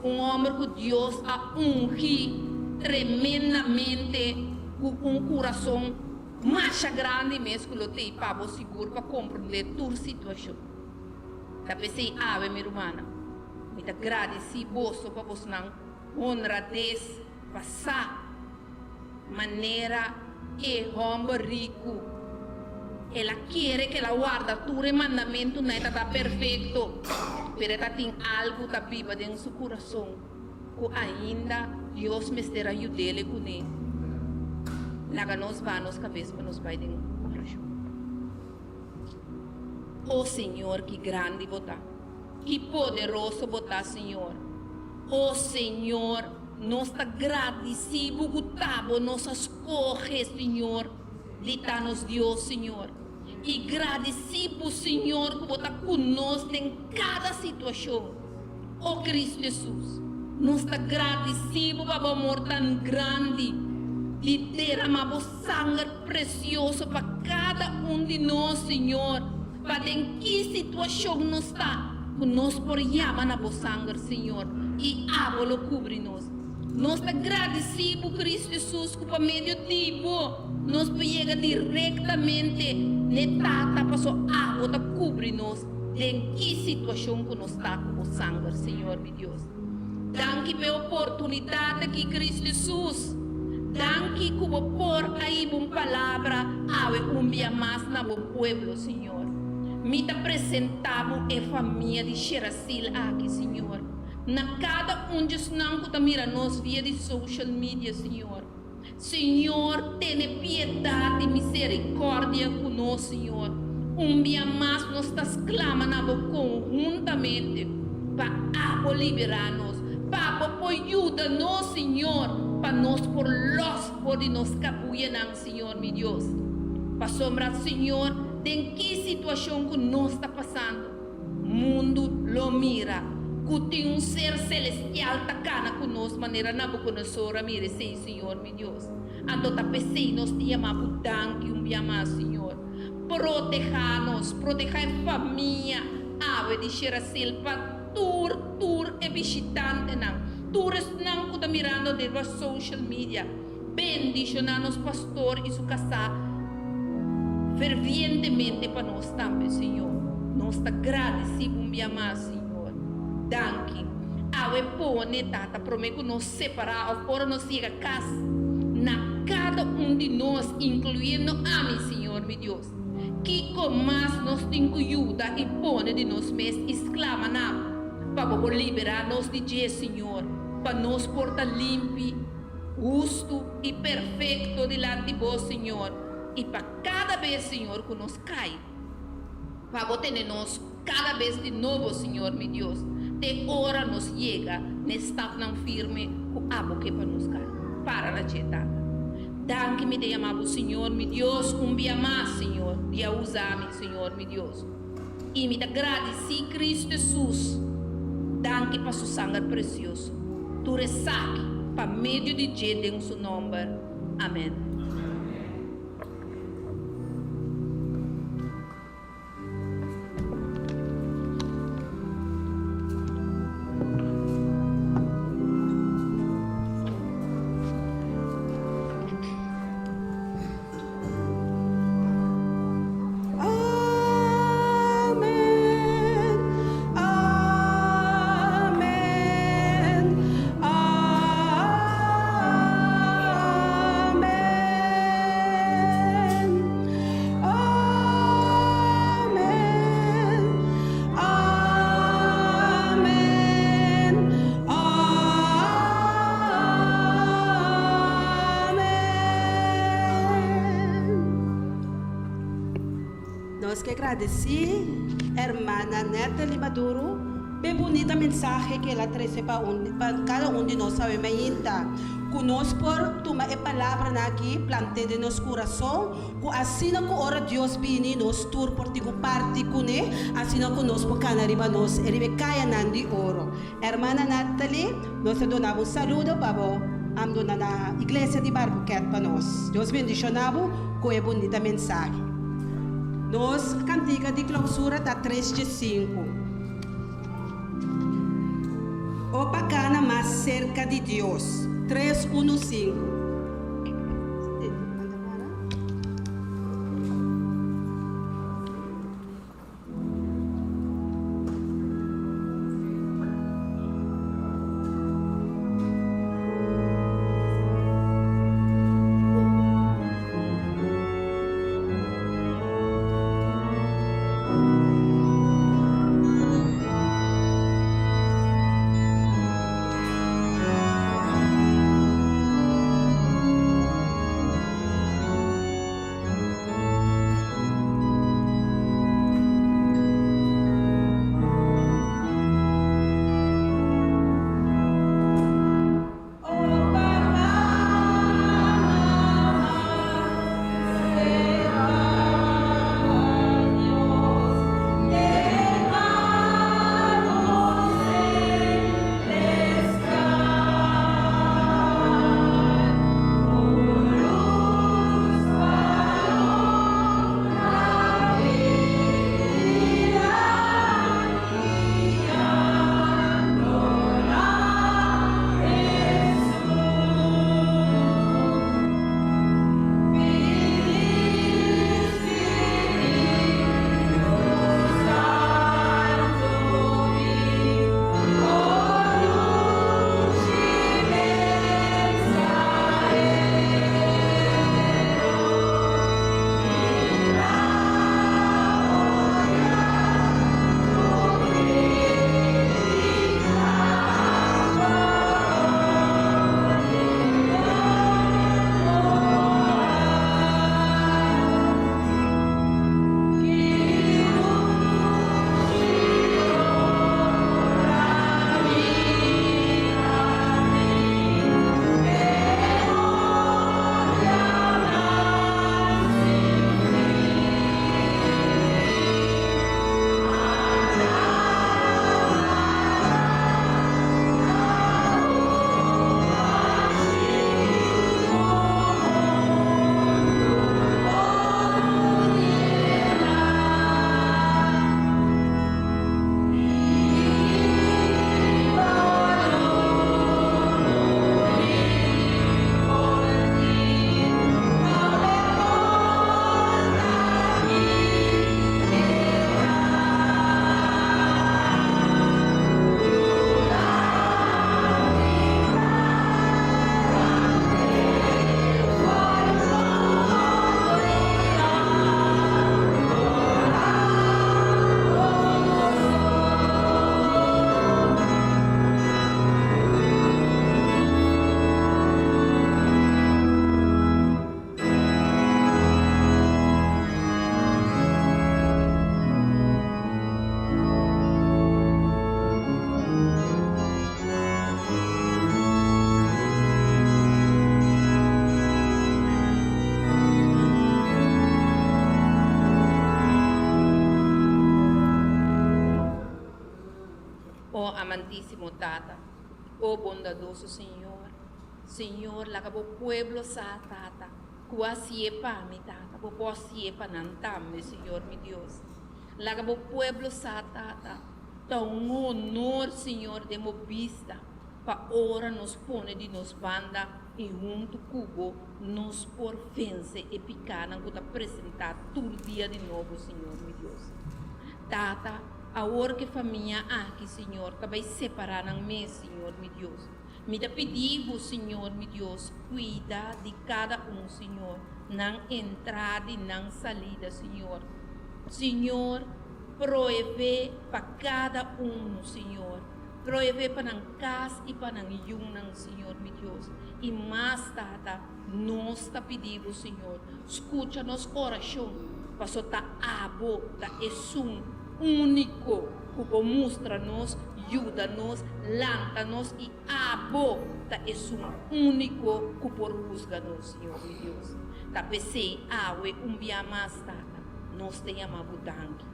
Un hòmber ku Dios a ungí tremendamente ku un kurason masha grandi mes ku lo tei pa bo sigur pa komprondé tur situashon. Ta p'esei awe, mi rumannan, mi ta gradisí boso pa bosnan honrades pa sa manera e hòmber riku. El a kere ku el a warda tur e mandamentunan, e ta ta perfekto, pero e ta tin algu ta biba den su kurason ku ainda Dios mester a yud'el kuné. Laga nos baha nos kabes pa nos bai den orashon. O Señor, ki grandi bo ta! Ki poderoso bo ta, Señor! O Señor, nos ta gradisí bo ku ta bo nos a skohe, Señor, di ta nos Dios, Señor. I gradisí bo, Señor, ku bo ta ku nos den kada situashon. O Cristo Hesus, nos ta gradisí bo pa bo amor tan grandi di derama bo sanger presioso pa kada un di nos, Señor, pa den ki situashon nos ta, ku nos por yama na bo sanger, Señor, i abo lo kubri nos. Nos ta gradisí bo, Cristo Hesus, ku pa medio di bo nos por yega direktamente n'e Tata, paso abo ta kubri nos den ki situashon ku nos ta ku bo sanger, Señor mi Dios. Danki p'e oportunidat aki, Cristo Hesus. Danki ku bo por a hiba un palabra awe un bia mas na bo pueblo, Señor. Mi ta presentá bo e famia di Sherasil aki, Señor. Na kada un di esnan ku ta mira nos via di social media, Señor. Señor, tene piedat i miserikòrdia ku nos, Señor. Un bia mas nos ta sklama na Bo konhuntamente pa Abo liberá nos, pa Bo por yuda nos, Señor, pa nos por lòs for di nos kabuyanan, Señor mi Dios. Pasobra, Señor, den ki situashon ku nos ta pasando, Mundu lo mira ku tin un ser selestial ta kana ku nos manera Nabucodonosor a mira esei, Señor mi Dios. Anto ta p'esei nos tin yama bo danki un bia mas, Señor. Protehá nos, protehá e famia awe di Sherasil pa. tur tur e bishitantenan, tur esnan ku ta mirando riba social media. Bendishoná nos pastor i su kasá fervientemente pa nos tambe, Señor. Nos ta gradisí bo un bia mas, Señor. Danki. Awe pone, Tata, promé ku nos separá òf ora nos yega kas, na kada un di nos, inkluyendo ami, Señor mi Dios, kiko mas nos tin ku yuda i pone di nos mes i sklama na Bo, pa Bo por liberá nos di dje, Señor, pa nos por ta limpi, hustu i perfekto dilanti Bo, Señor, i pa kada bes, Señor, ku nos kai, pa Bo tene nos kada bes di nobo, Señor mi Dios, te ora nos yega n'e stapnan firme ku Abo ke pa nos kai. Para na dje, Tata. Danki mi ta yama Bo, Señor mi Dios, un bia mas, Señor, di a usa mi, Señor mi Dios. I mi ta gradisí Cristo Hesus, danki pa su sanger presioso. Tur esaki pa medio di dje den su nomber. Amen. Amen, amen, amen, amen, amen, amen. Nos ke gradesí hermana Natalie Maduro p'e bunita mensahe ke el a trese pa un pa kada un di nos awe mainta. Ku nos por tuma e palabranan aki plant'é den nos kurason, ku asina ku ora Dios bini nos tur por tin un parti kuné, asina ku nos por kana riba nos riba e kayanan di oro. Hermana Natalie, nos ta duna bo un saludo pa bo am duna na Iglesia di Barbuquet pa nos. Dios bendiciona bo cu e bunita mensahe. Nos cantica di clausura ta tres dje sinku. O pa cana mas cerca di Dios. Tres uno sinku. Amantísimo Tata, o bondadoso Señor, Señor, laga bo pueblo sa, Tata, ku hasié pa mi, Tata, bo por hasié pa nan tambe, Señor mi Dios. Laga bo pueblo sa, Tata, ta un honor, Señor, den bo bista, pa ora nos pone di nos banda i huntu ku bo nos por vense e pikánan ku ta presentá tur dia di nobo, Señor mi Dios. Tata, awor ku e famia aki, Señor, ta bai separá nan mes, Señor mi Dios, mi ta pidi bo, Señor mi Dios, kuida di kada un, Señor, nan entrada i nan salida, Señor. Señor, proebé pa kada unu, Señor. Proebé pa nan kas i pa nan yunan, Señor mi Dios. I mas, Tata, nos ta pidi bo, Señor, skucha nos orashon, paso ta abo ta esun úniko ku por mustra nos, yuda nos, lanta nos i abo ta esun úniko ku por husga nos, Señor mi Dios. Ta p'esei awe un bia mas, Tata, nos ta yama bo danki.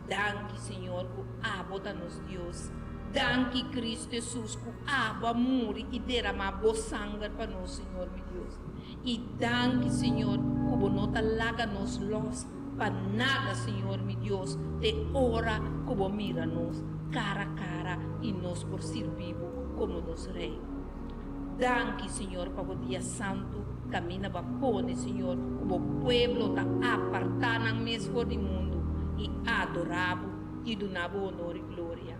Danki, Señor, ku abo ta nos Dios. Danki, Cristo Jesus, ku abo a muri i deramá bo sanger pa nos, Señor mi Dios. I danki, Señor, ku bo no ta laga nos lòs pa nada, Señor mi Dios, te ora ku bo mira nos kara kara i nos por sirbi bo komo nos Rei. Danki, Señor, pa bo dia santu kaminda bo a pone, Señor, ku bo pueblo ta apartá nan mes for di mundu i adorá bo i duna bo honor i gloria.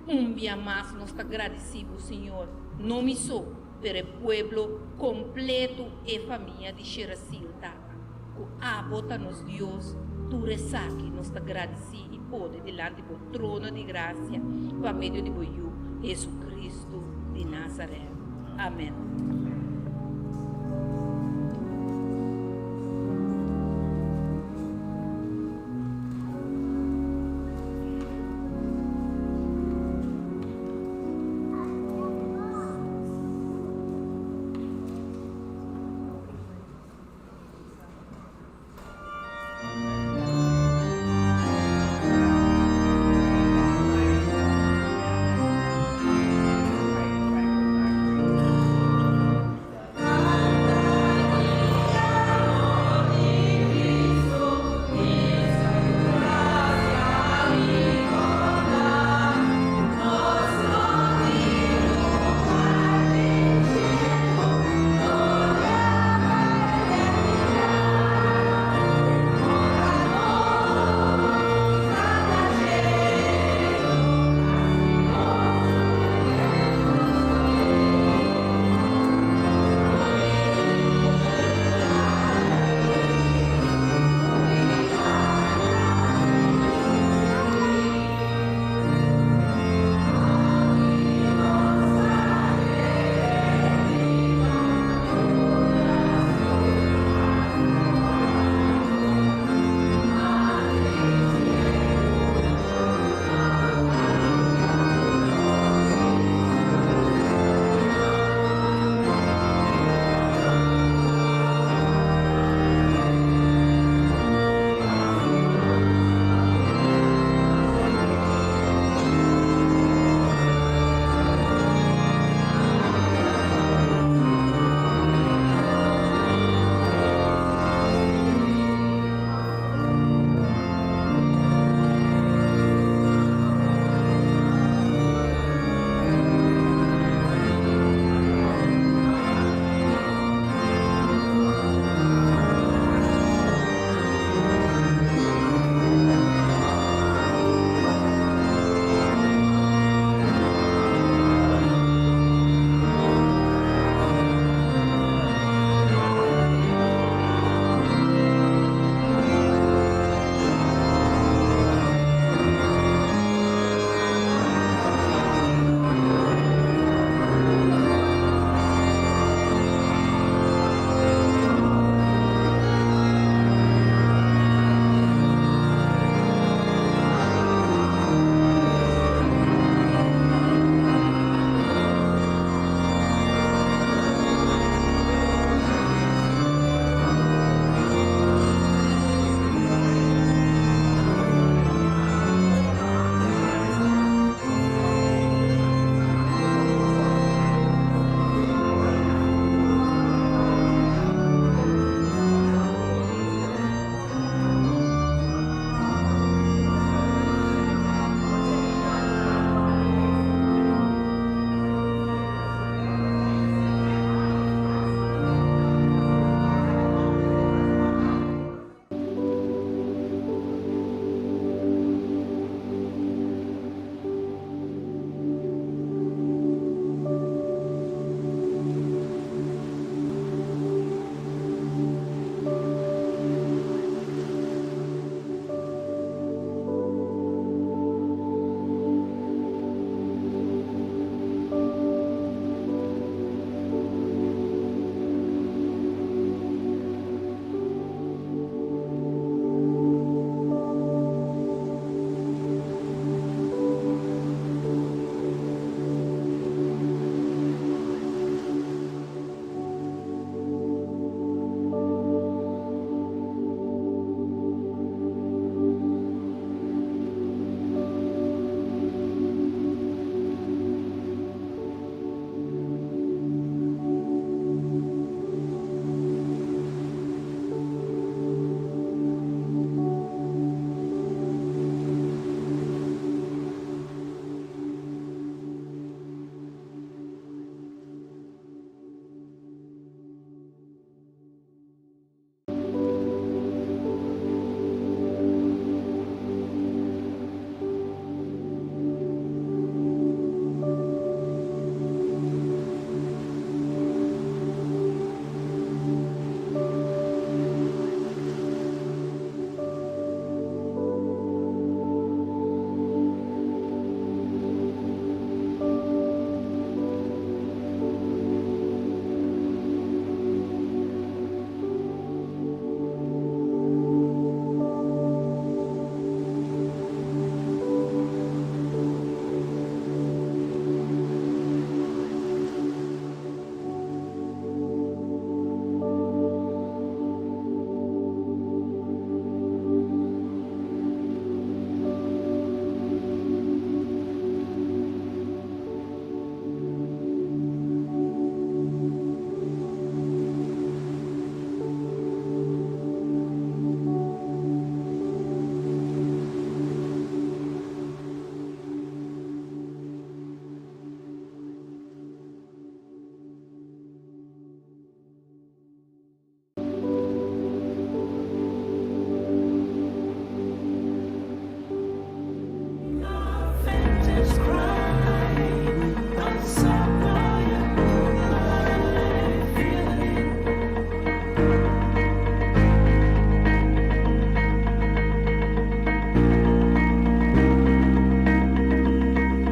Un bia mas nos ta gradisí bo, Señor, no mi so, pero e pueblo kompletu, e famia di Sherasil, Tata, ku abo ta nos Dios. Tur esaki nos ta gradisí i pone dilanti bo trono di grasia pa medio di bo Yu, Jesucristo di Nazaret. Amen.